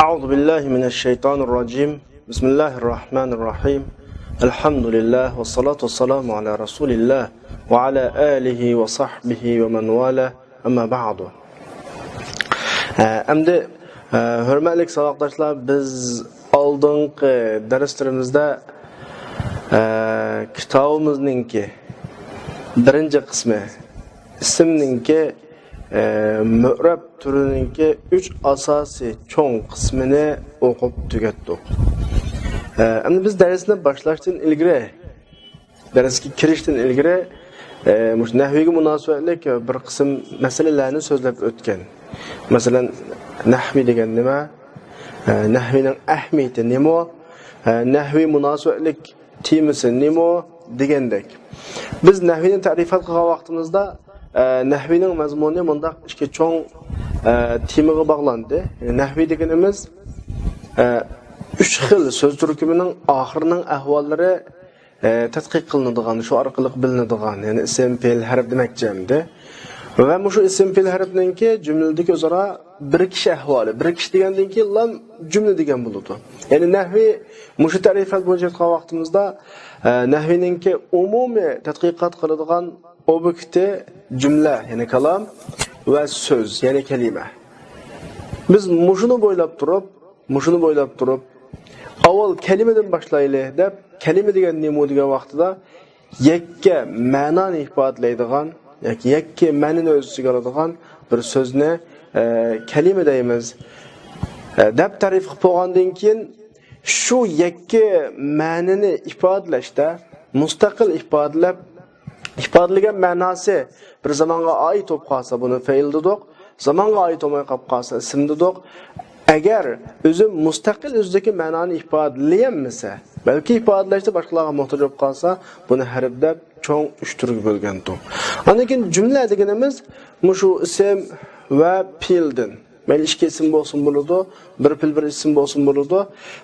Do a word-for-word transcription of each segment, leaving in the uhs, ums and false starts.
أعوذ بالله من الشيطان الرجيم. بسم الله الرحمن الرحيم. الحمد لله والصلاة والسلام على رسول الله وعلى آله وصحبه ومن والاه. أما بعد. ئە، ئەمدى، ئە، ھۆرمەتلىك ساۋاقداشلار، بىز ئالدىنقى دەرسلىرىمىزدە، ئە، كىتابىمىزنىڭكى بىرىنچى قىسمى، ئىسىمنىڭكى، ئە، مۆرەب تۈرىنىڭكى ئۈچ ئاساسىي چوڭ قىسمىنى ئوقۇپ تۈگەتتۇق. ئە، ئەمدى بىز دەرسنى باشلاشتىن ئىلگىرى، دەرسكە كىرىشتىن ئىلگىرى، ئە، مۇشۇ نەھۋىگە مۇناسىۋەتلىك بىر قىسىم مەسىلىلەرنى سۆزلەپ ئۆتكەن. مەسىلەن، نەھۋى دېگەن نېمە؟ ئە، نەھۋىنىڭ ئەھمىيىتى نېمە؟ ئە، نەھۋى مۇناسىۋەتلىك تېمىسى نېمە دېگەندەك. بىز نەھۋىنى تەرىپات قىلغان ۋاقتىمىزدا، ئە، نەھۋىنىڭ مەزمۇنى مۇنداق ئىككى چوڭ، ئە، تېمىغا باغلاندى. يەنى نەھۋى دېگىنىمىز، ئە، ئۈچ خىل سۆز تۈركۈمىنىڭ ئاخىرىنىڭ ئەھۋاللىرى، ئە، تەتقىق قىلىنىدىغان، شۇ ئارقىلىق بىلىنىدىغان، يەنى ئىسىم، پېئىل، ھەرپ دېمەكچى ئەمدى. ۋە مۇشۇ ئىسىم، پېئىل، ھەرپنىڭكى جۈملىدىكى ئۆزئارا بىرىكىش ئەھۋالى. بىرىكىش دېگەندىن كېيىن لام جۈملە دېگەن بولىدۇ. يەنى نەھۋى مۇشۇ تەرىپات بويىچە ئېيتقان ۋاقتىمىزدا، ئە، نەھۋىنىڭكى ئومۇمىي تەتقىقات قىلىدىغان ئوبيېكتى جۈملە، يەنى كالام، ۋە سۆز، يەنى كەلىمە. بىز مۇشۇنى بويلاپ تۇرۇپ، مۇشۇنى بويلاپ تۇرۇپ، ئاۋۋال كەلىمىدىن باشلايلى دەپ، كەلىمە دېگەن نېمە دېگەن ۋاقتىدا، يەككە مەنانى ئىپادىلەيدىغان ياكى يەككە مەنىنى ئۆز ئىچىگە ئالىدىغان بىر سۆزنى، ئە، كەلىمە دەيمىز، ئە، دەپ تەرىپ قىلىپ بولغاندىن كېيىن، شۇ يەككە مەنىنى ئىپادىلەشتە مۇستەقىل ئىپادىلەپ، ئىپادىلىگەن مەناسى بىر زامانغا ئائىت بولۇپ قالسا، بۇنى پېئىل دېدۇق. زامانغا ئائىت بولماي قاپ قالسا، ئىسىم دېدۇق. ئەگەر ئۆزى مۇستەقىل ئۆزىدىكى مەنانى ئىپادىلىيەلمىسە، بەلكى ئىپادىلەشتە باشقىلارغا موھتاج بولۇپ قالسا، بۇنى ھەرپ دەپ چوڭ ئۈچ تۈرگە بۆلگەنتۇق. ئاندىن كېيىن جۈملە دېگىنىمىز مۇشۇ ئىسىم ۋە پېئىلدىن، مەيلى ئىككى ئىسىم بولسۇن بولىدۇ، بىر پېئىل بىر ئىسىم بولسۇن بولىدۇ،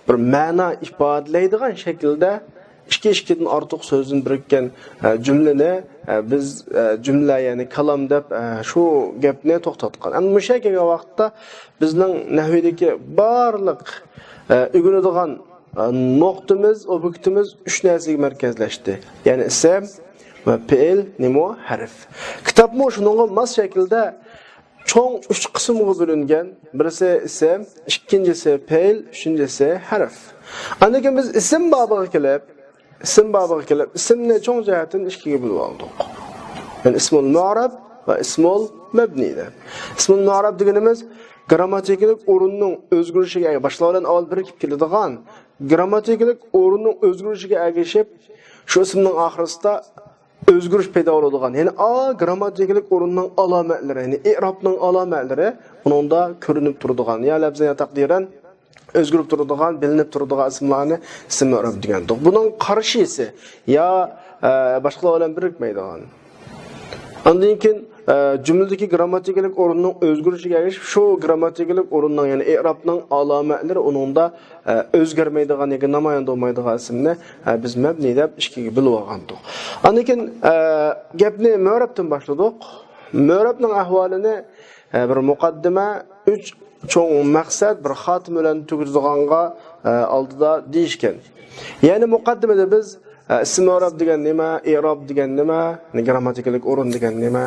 بىر مەنا ئىپادىلەيدىغان شەكىلدە ئىككى، ئىككىدىن ئارتۇق سۆزدىن بىرىككەن، ئە، جۈملىنى، ئە، بىز، ئە، جۈملە، يەنى كالام دەپ، ئە، شۇ گەپنى توختاتقان. ئەمدى مۇشۇ يەرگە كەلگەن ۋاقىتتا بىزنىڭ نەھۋىدىكى بارلىق، ئە، ئۆگىنىدىغان، ئە، نۇقتىمىز، ئوبيېكتىمىز ئۈچ نەرسىگە مەركەزلەشتى. يەنى ئىسىم ۋە پېئىل، نېمە؟ ھەرپ. كىتابمۇ شۇنىڭغا ماس شەكىلدە چوڭ ئۈچ قىسىمغا بۆلۈنگەن. بىرسى ئىسىم، ئىككىنچىسى پېئىل، ئۈچىنچىسى ھەرپ. ئاندىن كېيىن بىز ئىسىم بابىغا كېلىپ، ئىسىم بابىغا كېلىپ، ئىسىمنى چوڭ جەھەتتىن ئىككىگە بۆلۈپ ئالدۇق. يەنى ئىسمۇل مۇئرەب ۋە ئىسمۇل مەبنى دەپ. ئىسمۇل مۇئرەب دېگىنىمىز گرامماتىكىلىق ئورۇننىڭ ئۆزگىرىشىگە، باشلىقى بىلەن ئاۋۋال بىرىكىپ كېلىدىغان گرامماتىكىلىق ئورۇننىڭ ئۆزگىرىشىگە ئەگىشىپ، شۇ ئىسىمنىڭ ئاخىرىسىدا ئۆزگىرىش پەيدا بولىدىغان، يەنى ئا گرامماتىكىلىق ئورۇننىڭ ئالامەتلىرى، يەنى ئېرابنىڭ ئالامەتلىرى ئۇنىڭدا كۆرۈنۈپ تۇرىدىغان، يا لەفزەن يا تەقدىرەن ئۆزگىرىپ تۇرىدىغان، بىلىنىپ تۇرىدىغان ئىسىملارنى ئىسىم مۇئرەب دېگەنتۇق. بۇنىڭ قارشىسى يا، ئە، باشقىلار بىلەن بىرىكمەيدىغان. ئاندىن كېيىن، ئە، جۈملىدىكى گرامماتىكىلىق ئورۇننىڭ ئۆزگىرىشىگە ئەگىشىپ، شۇ گرامماتىكىلىق ئورۇننىڭ، يەنى ئېرابنىڭ ئالامەتلىرى ئۇنىڭدا، ئە، ئۆزگەرمەيدىغان ياكى نامايان بولمايدىغان ئىسىمنى، ئە، بىز مەبنى دەپ ئىككىگە بۆلۈپ ئالغانتۇق. ئاندىن كېيىن، ئە، گەپنى مۆرەبتىن باشلىدۇق. مۆرەبنىڭ ئەھۋالىنى، ئە، بىر مۇقەددىمە، ئۈچ چوڭ مەقسەت بىر خاتىمە بىلەن تۈگىتىدىغانغا، ئە، ئالدىدا دېيىشكەن. يەنى مۇقەددىمىدە بىز، ئە، ئىسىم ئۆرەب دېگەن نېمە، ئېراب دېگەن نېمە، گرامماتىكىلىق ئورۇن دېگەن نېمە،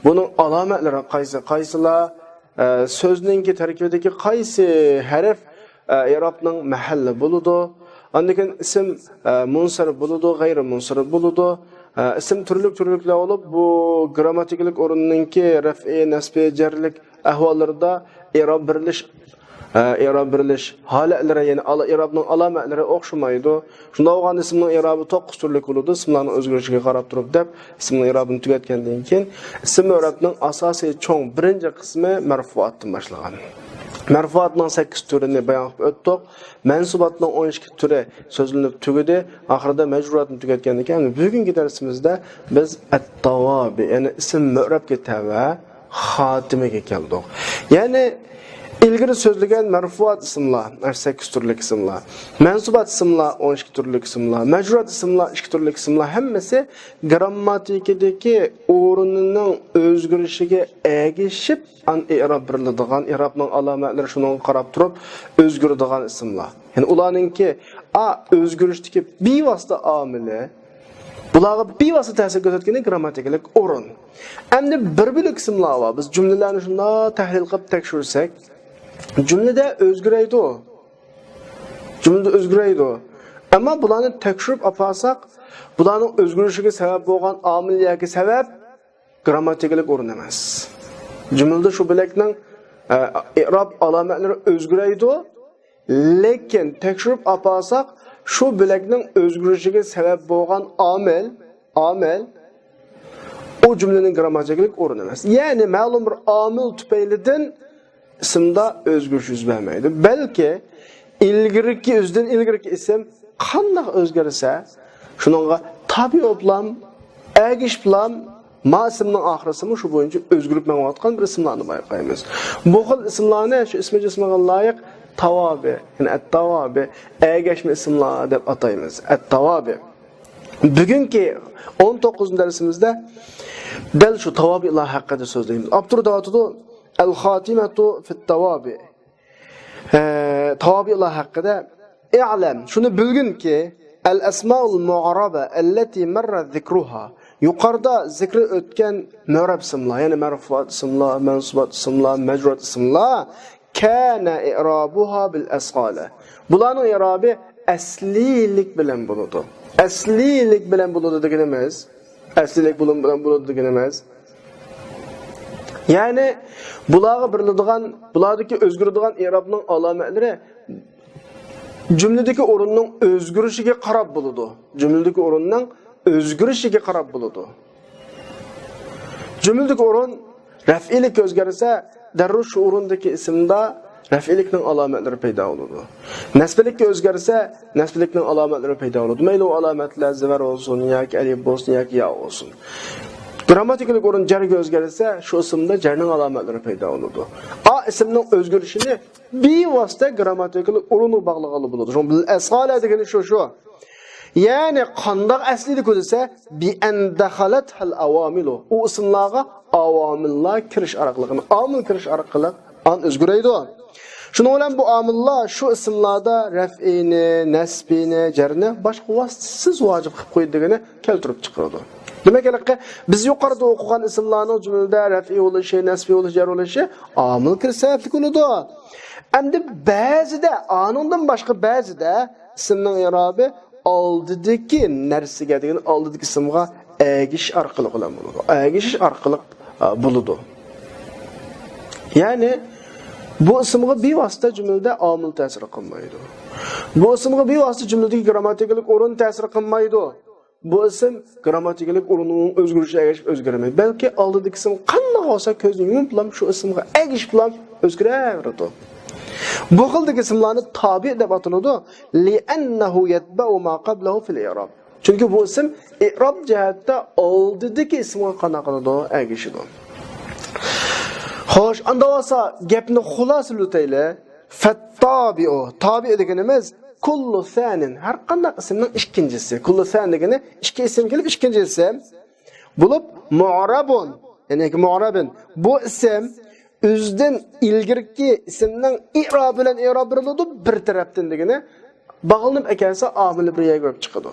بۇنىڭ ئالامەتلىرى قايسى، قايسىلار، ئە، سۆزنىڭكى تەركىبىدىكى قايسى ھەرپ، ئە، ئېرابنىڭ مەھەللى بولىدۇ. ئاندىن كېيىن ئىسىم، ئە، مۇنسەرىپ بولىدۇ، غەيرىي مۇنسەرىپ بولىدۇ. ئە، ئىسىم تۈرلۈك تۈرلۈكلەر بولۇپ، بۇ گرامماتىكىلىق ئورۇننىڭكى رەفئى، نەسبى، جەرلىك ئەھۋاللىرىدا ئېراب بېرىلىش، ئە، ئېراب بېرىلىش ھالەتلىرى، يەنى ئالا-، ئېرابنىڭ ئالامەتلىرى ئوخشىمايدۇ. شۇنداق بولغاندا ئىسىمنىڭ ئېرابى توققۇز تۈرلۈك بولىدۇ، ئىسىملارنىڭ ئۆزگىرىشىگە قاراپ تۇرۇپ دەپ، ئىسىمنىڭ ئېرابىنى تۈگەتكەندىن كېيىن، ئىسىم ئۆرەبنىڭ ئاساسىي چوڭ بىرىنچى قىسمى مەرفۇئاتتىن باشلىغان. مەرفۇئاتنىڭ سەككىز تۈرىنى بايان قىلىپ ئۆتتۇق. مەنسۇباتنىڭ ئون ئىككى تۈرى سۆزلىنىپ تۈگىدى. ئاخىرىدا مەجرۇراتنى تۈگەتكەندىن كېيىن، بۈگۈنكى دەرسىمىزدە بىز ئەتتاۋابى، يەنى ئىسىم مۆرەبكە تەۋە خاتىمىگە كەلدۇق. يەنى ئىلگىرى سۆزلىگەن مەرفۇئات ئىسىملار، سەككىز تۈرلۈك ئىسىملار، مەنسۇبات ئىسىملار، ئون ئىككى تۈرلۈك ئىسىملار، مەجرۇرات ئىسىملار، ئىككى تۈرلۈك ئىسىملار، ھەممىسى گىرامماتىكىدىكى ئورنىنىڭ ئۆزگىرىشىگە ئەگىشىپ، ئان ئېراب بېرىلىدىغان، ئېرابنىڭ ئالامەتلىرى شۇنىڭغا قاراپ تۇرۇپ ئۆزگىرىدىغان ئىسىملار. يەنى ئۇلارنىڭكى ئا ئۆزگىرىشتىكى بىۋاسىتە ئامىلى، بۇلارغا بىۋاسىتە تەسىر كۆرسەتكىنى گىرامماتىكىلىق ئورۇن. ئەمدى بىر بۆلەك ئىسىملار بار. بىز جۈملىلەرنى شۇنداق تەھلىل قىلىپ تەكشۈرسەك، جۈملىدە ئۆزگىرەيدۇ. جۈملىدە ئۆزگىرەيدۇ. ئەمما بۇلارنى تەكشۈرۈپ ئاپارساق، بۇلارنىڭ ئۆزگىرىشىگە سەۋەب بولغان ئامىل ياكى سەۋەب گىرامماتىكىلىق ئورۇن ئەمەس. جۈملىدە شۇ بۆلەكنىڭ، ئە، ئېراب ئالامەتلىرى ئۆزگىرەيدۇ. لېكىن تەكشۈرۈپ ئاپارساق، شۇ بۆلەكنىڭ ئۆزگىرىشىگە سەۋەب بولغان ئامىل، ئامىل ئۇ جۈملىنىڭ گىرامماتىكىلىق ئورنى ئەمەس. يەنى مەلۇم بىر ئامىل تۈپەيلىدىن ئىسىمدا ئۆزگىرىش يۈز بەرمەيدۇ. بەلكى ئىلگىرىكى، ئۆزىدىن ئىلگىرىكى ئىسىم قانداق ئۆزگەرسە، شۇنىڭغا تابىئە بولۇپلام، ئەگىشىپلام، ما ئىسىمنىڭ ئاخىرىسىمۇ شۇ بويىچە ئۆزگىرىپ مېڭىۋاتقان بىر ئىسىملارنى بايقايمىز. بۇ خىل ئىسىملارنى شۇ ئىسمى جىسمىغا لايىق تاۋابى، يەنى ئەت-تاۋابى، ئەگەشمە ئىسىملار دەپ ئاتايمىز. ئەت-تاۋابى. بۈگۈنكى ئون توققۇزىنچى دەرسىمىزدە دەل شۇ تاۋابىئلار ھەققىدە سۆزلەيمىز. ئاپتور دەۋاتىدۇ، ئەل-خاتىمەتۇ فىت-تاۋابى. ئە، تاۋابىئلار ھەققىدە، ئىئلەم، شۇنى بىلگىنكى، ئەل-ئەسمائۇل مۇئرابە ئەللەتى مەررە زىكرۇھا، يۇقىرىدا زىكرى ئۆتكەن مۇئراب ئىسىملار، يەنى مەرفۇئات ئىسىملار، مەنسۇبات ئىسىملار، مەجرۇرات ئىسىملار، كانە ئىئرابۇھا بىل ئەسقالە. بۇلارنىڭ ئېرابى ئەسلىيلىك بىلەن بولىدۇ. ئەسلىيلىك بىلەن بولىدۇ دېگىنىمىز، ئەسلىيلىك بولۇم بىلەن بولىدۇ دېگىنىمىز، يەنى بۇلارغا بېرىلىدىغان، بۇلاردىكى ئۆزگىرىدىغان ئېرابنىڭ ئالامەتلىرى جۈملىدىكى ئورۇننىڭ ئۆزگىرىشىگە قاراپ بولىدۇ. جۈملىدىكى ئورۇننىڭ ئۆزگىرىشىگە قاراپ بولىدۇ. جۈملىدىكى ئورۇن رەفئىيلىككە ئۆزگەرسە، دەررۇ شۇ ئورۇندىكى ئىسىمدا رەفئىيلىكنىڭ ئالامەتلىرى پەيدا بولىدۇ. نەسبىيلىككە ئۆزگەرسە، نەسبىيلىكنىڭ ئالامەتلىرى پەيدا بولىدۇ. مەيلى ئۇ ئالامەتلەر زىۋەر بولسۇن، ياكى ئەلىپ بولسۇن، ياكى يا بولسۇن. گىرامماتىكىلىق ئورۇن جەرگە ئۆزگەرسە، شۇ ئىسىمدا جەرنىڭ ئالامەتلىرى پەيدا بولىدۇ. ئا ئىسىمنىڭ ئۆزگىرىشىنى بىۋاسىتە گىرامماتىكىلىق ئورۇنغا باغلىغىلى بولىدۇ. شۇڭا بىل ئەسقالە دېگىنى شۇ، شۇ. يەنى قانداق ئەسلىيلىك دېسە، بىئەن دەخەلەتھەل ئاۋامىلۇ. ئۇ ئىسىملارغا ئاۋامىللار كىرىش ئارقىلىق، ئامىل كىرىش ئارقىلىق ئان ئۆزگىرەيدۇ. شۇنىڭ بىلەن بۇ ئامىللار شۇ ئىسىملاردا رەفئىنى، نەسبىنى، جەرنى باشقا ۋاسىتىسىز ۋاجىپ قىلىپ قويدى دېگىنى كەلتۈرۈپ چىقىرىدۇ. دېمەك، ھېلىقى بىز يۇقىرىدا ئوقۇغان ئىسىملارنىڭ جۈملىدە رەفئى بولۇشى، نەسبى بولۇشى، جەر بولۇشى ئامىل كىرىش سەۋەبلىك بولىدۇ. ئەمدى بەزىدە، ئانىڭدىن باشقا بەزىدە ئىسىمنىڭ ئېرابى ئالدىدىكى نەرسىگە دېگەن ئالدىدىكى ئىسىمغا ئەگىشىش ئارقىلىق بىلەن بولىدۇ. ئەگىشىش ئارقىلىق، ئا، بولىدۇ. يەنى بۇ ئىسىمغا بىۋاسىتە جۈملىدە ئامىل تەسىر قىلمايدۇ. بۇ ئىسىمغا بىۋاسىتە جۈملىدىكى گىرامماتىكىلىق ئورۇن تەسىر قىلمايدۇ. بۇ ئىسىم گىرامماتىكىلىق ئورۇننىڭ ئۆزگىرىشىگە ئەگىشىپ ئۆزگەرمەيدۇ. بەلكى ئالدىدىكى ئىسىم قانداق بولسا كۆزنى يۇمۇپلام شۇ ئىسىمغا ئەگىشىپلام ئۆزگىرەۋېرىدۇ. بۇ خىلدىكى ئىسىملارنى تابىئ دەپ ئاتىلىدۇ. لىئەننەھۇ يەتبەئۇ ما قەبلەھۇ فىل ئىئراب. چۈنكى بۇ ئىسىم ئىئراب جەھەتتە ئالدىدىكى ئىسىمغا قانداق قىلىدۇ؟ ئەگىشىدۇ. خوش، ئاندا بولسا گەپنى خۇلاسىلىۋېتەيلى. فەتتابىئۇ، تابىئ دېگىنىمىز كۇللۇ سانىن، ھەر قانداق ئىسىمنىڭ ئىككىنچىسى. كۇللۇ سان دېگىنى ئىككى ئىسىم كېلىپ ئىككىنچى ئىسىم بولۇپ، مۇئرابۇن، يەنى مۇئرابىن. بۇ ئىسىم ئۆزىدىن ئىلگىرىكى ئىسىمنىڭ ئىئرابى بىلەن ئىئراب بېرىلىدۇ، بىر تەرەپتىن دېگىنى باغلىنىپ ئەكەلسە، ئامىلى بىر يەرگە بېرىپ چىقىدۇ.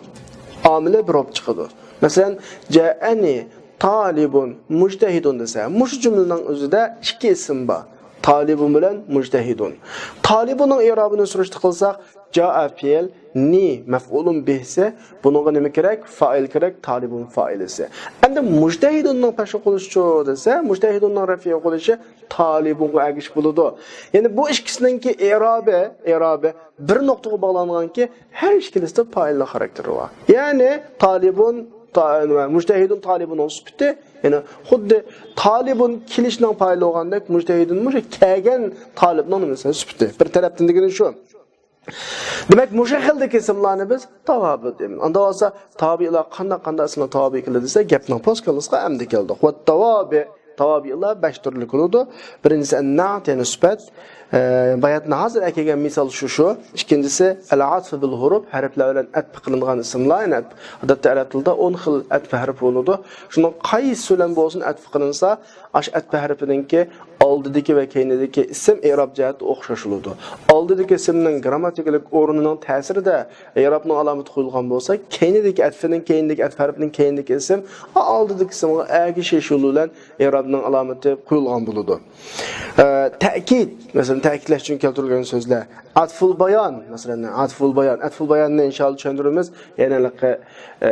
ئامىلى بىر بولۇپ چىقىدۇ. مەسىلەن، جائەنى تالىبۇن مۇجتەھىدۇن دېسە، مۇشۇ جۈملىنىڭ ئۆزىدە ئىككى ئىسىم بار. تالىبۇن بىلەن مۇجتەھىدۇن. تالىبۇننىڭ ئېرابىنى سۈرۈشتە قىلساق، جائە پېئىل، نى مەفئۇلۇن بىھسى، بۇنىڭغا نېمە كېرەك؟ فائىل كېرەك، تالىبۇن فائىلىسى. ئەمدى مۇجتەھىدۇننىڭ پەشۇ قىلىشىچۇ دېسە، مۇجتەھىدۇننىڭ رەفئى قىلىشى تالىبۇنغا ئەگىشىپ بولىدۇ. يەنى بۇ ئىككىسىنىڭكى ئېرابى، ئېرابى بىر نۇقتىغا باغلانغانكى، ھەر ئىككىلىسىدە پائىللىق خاراكتېرى بار. يەنى تالىبۇن، تا-، نېمە، مۇجتەھىدۇن تالىبۇننىڭ سۈپىتى، يەنى خۇددى تالىبۇن كېلىشنىڭ پائىلى بولغاندەك، مۇجتەھىدۇن مۇشۇ كەلگەن تالىبنىڭ نېمىسى، سۈپىتى. بىر تەرەپتىن دېگىنى شۇ. دېمەك، مۇشۇ خىلدىكى ئىسىملارنى بىز تاۋابىئ دەيمىز. ئاندا بولسا تابىئلار قانداق، قانداق ئىسىملار تابىئ كېلىدۇ دېسە، گەپنىڭ پوسكاللىسىغا ئەمدى كەلدۇق. ۋەتتاۋابىئ تاۋابىئلار بەش تۈرلۈك بولىدۇ. بىرىنچىسى ئەن-نەئت، يەنى سۈپەت. ئە، باياتىن ھازىر ئەكەلگەن مىسال شۇ، شۇ. ئىككىنچىسى ئەل-ئەتفۇ بىل-ھۇرۇف، ھەرپلەر بىلەن ئەتپە قىلىنغان ئىسىملار، يەنى ئەتپ-، ئادەتتە ئەرەب تىلىدا ئون خىل ئەتپە ھەرپى بولىدۇ. شۇنىڭ قايسى بىلەن بولسۇن ئەتپە قىلىنسا، ئاشۇ ئەتپە ھەرپىنىڭكى ئالدىدىكى ۋە كەينىدىكى ئىسىم ئېراب جەھەتتە ئوخشاش بولىدۇ. ئالدىدىكى ئىسىمنىڭ گرامماتىكىلىق ئورنىنىڭ تەسىرىدە ئېرابنىڭ ئالامىتى قويۇلغان بولسا، كەينىدىكى ئەتپىنىڭ كەينىدىكى ئەتپە ھەرپىنىڭ كەينىدىكى ئىسىم ئالدىدىكى ئىسىمغا ئەگىشىش يولى بىلەن ئېرابنىڭ ئالامىتى قويۇلغان بولىدۇ. ئە، تەكىد، مەسىلەن، تەكىدلەش ئۈچۈن كەلتۈرۈلگەن سۆزلەر. ئەتفۇل بايان، مەسىلەن، ئەتفۇل بايان. ئەتفۇل باياننى ئىنشائاللا چۈشەندۈرىمىز. يەنە ھېلىقى، ئە،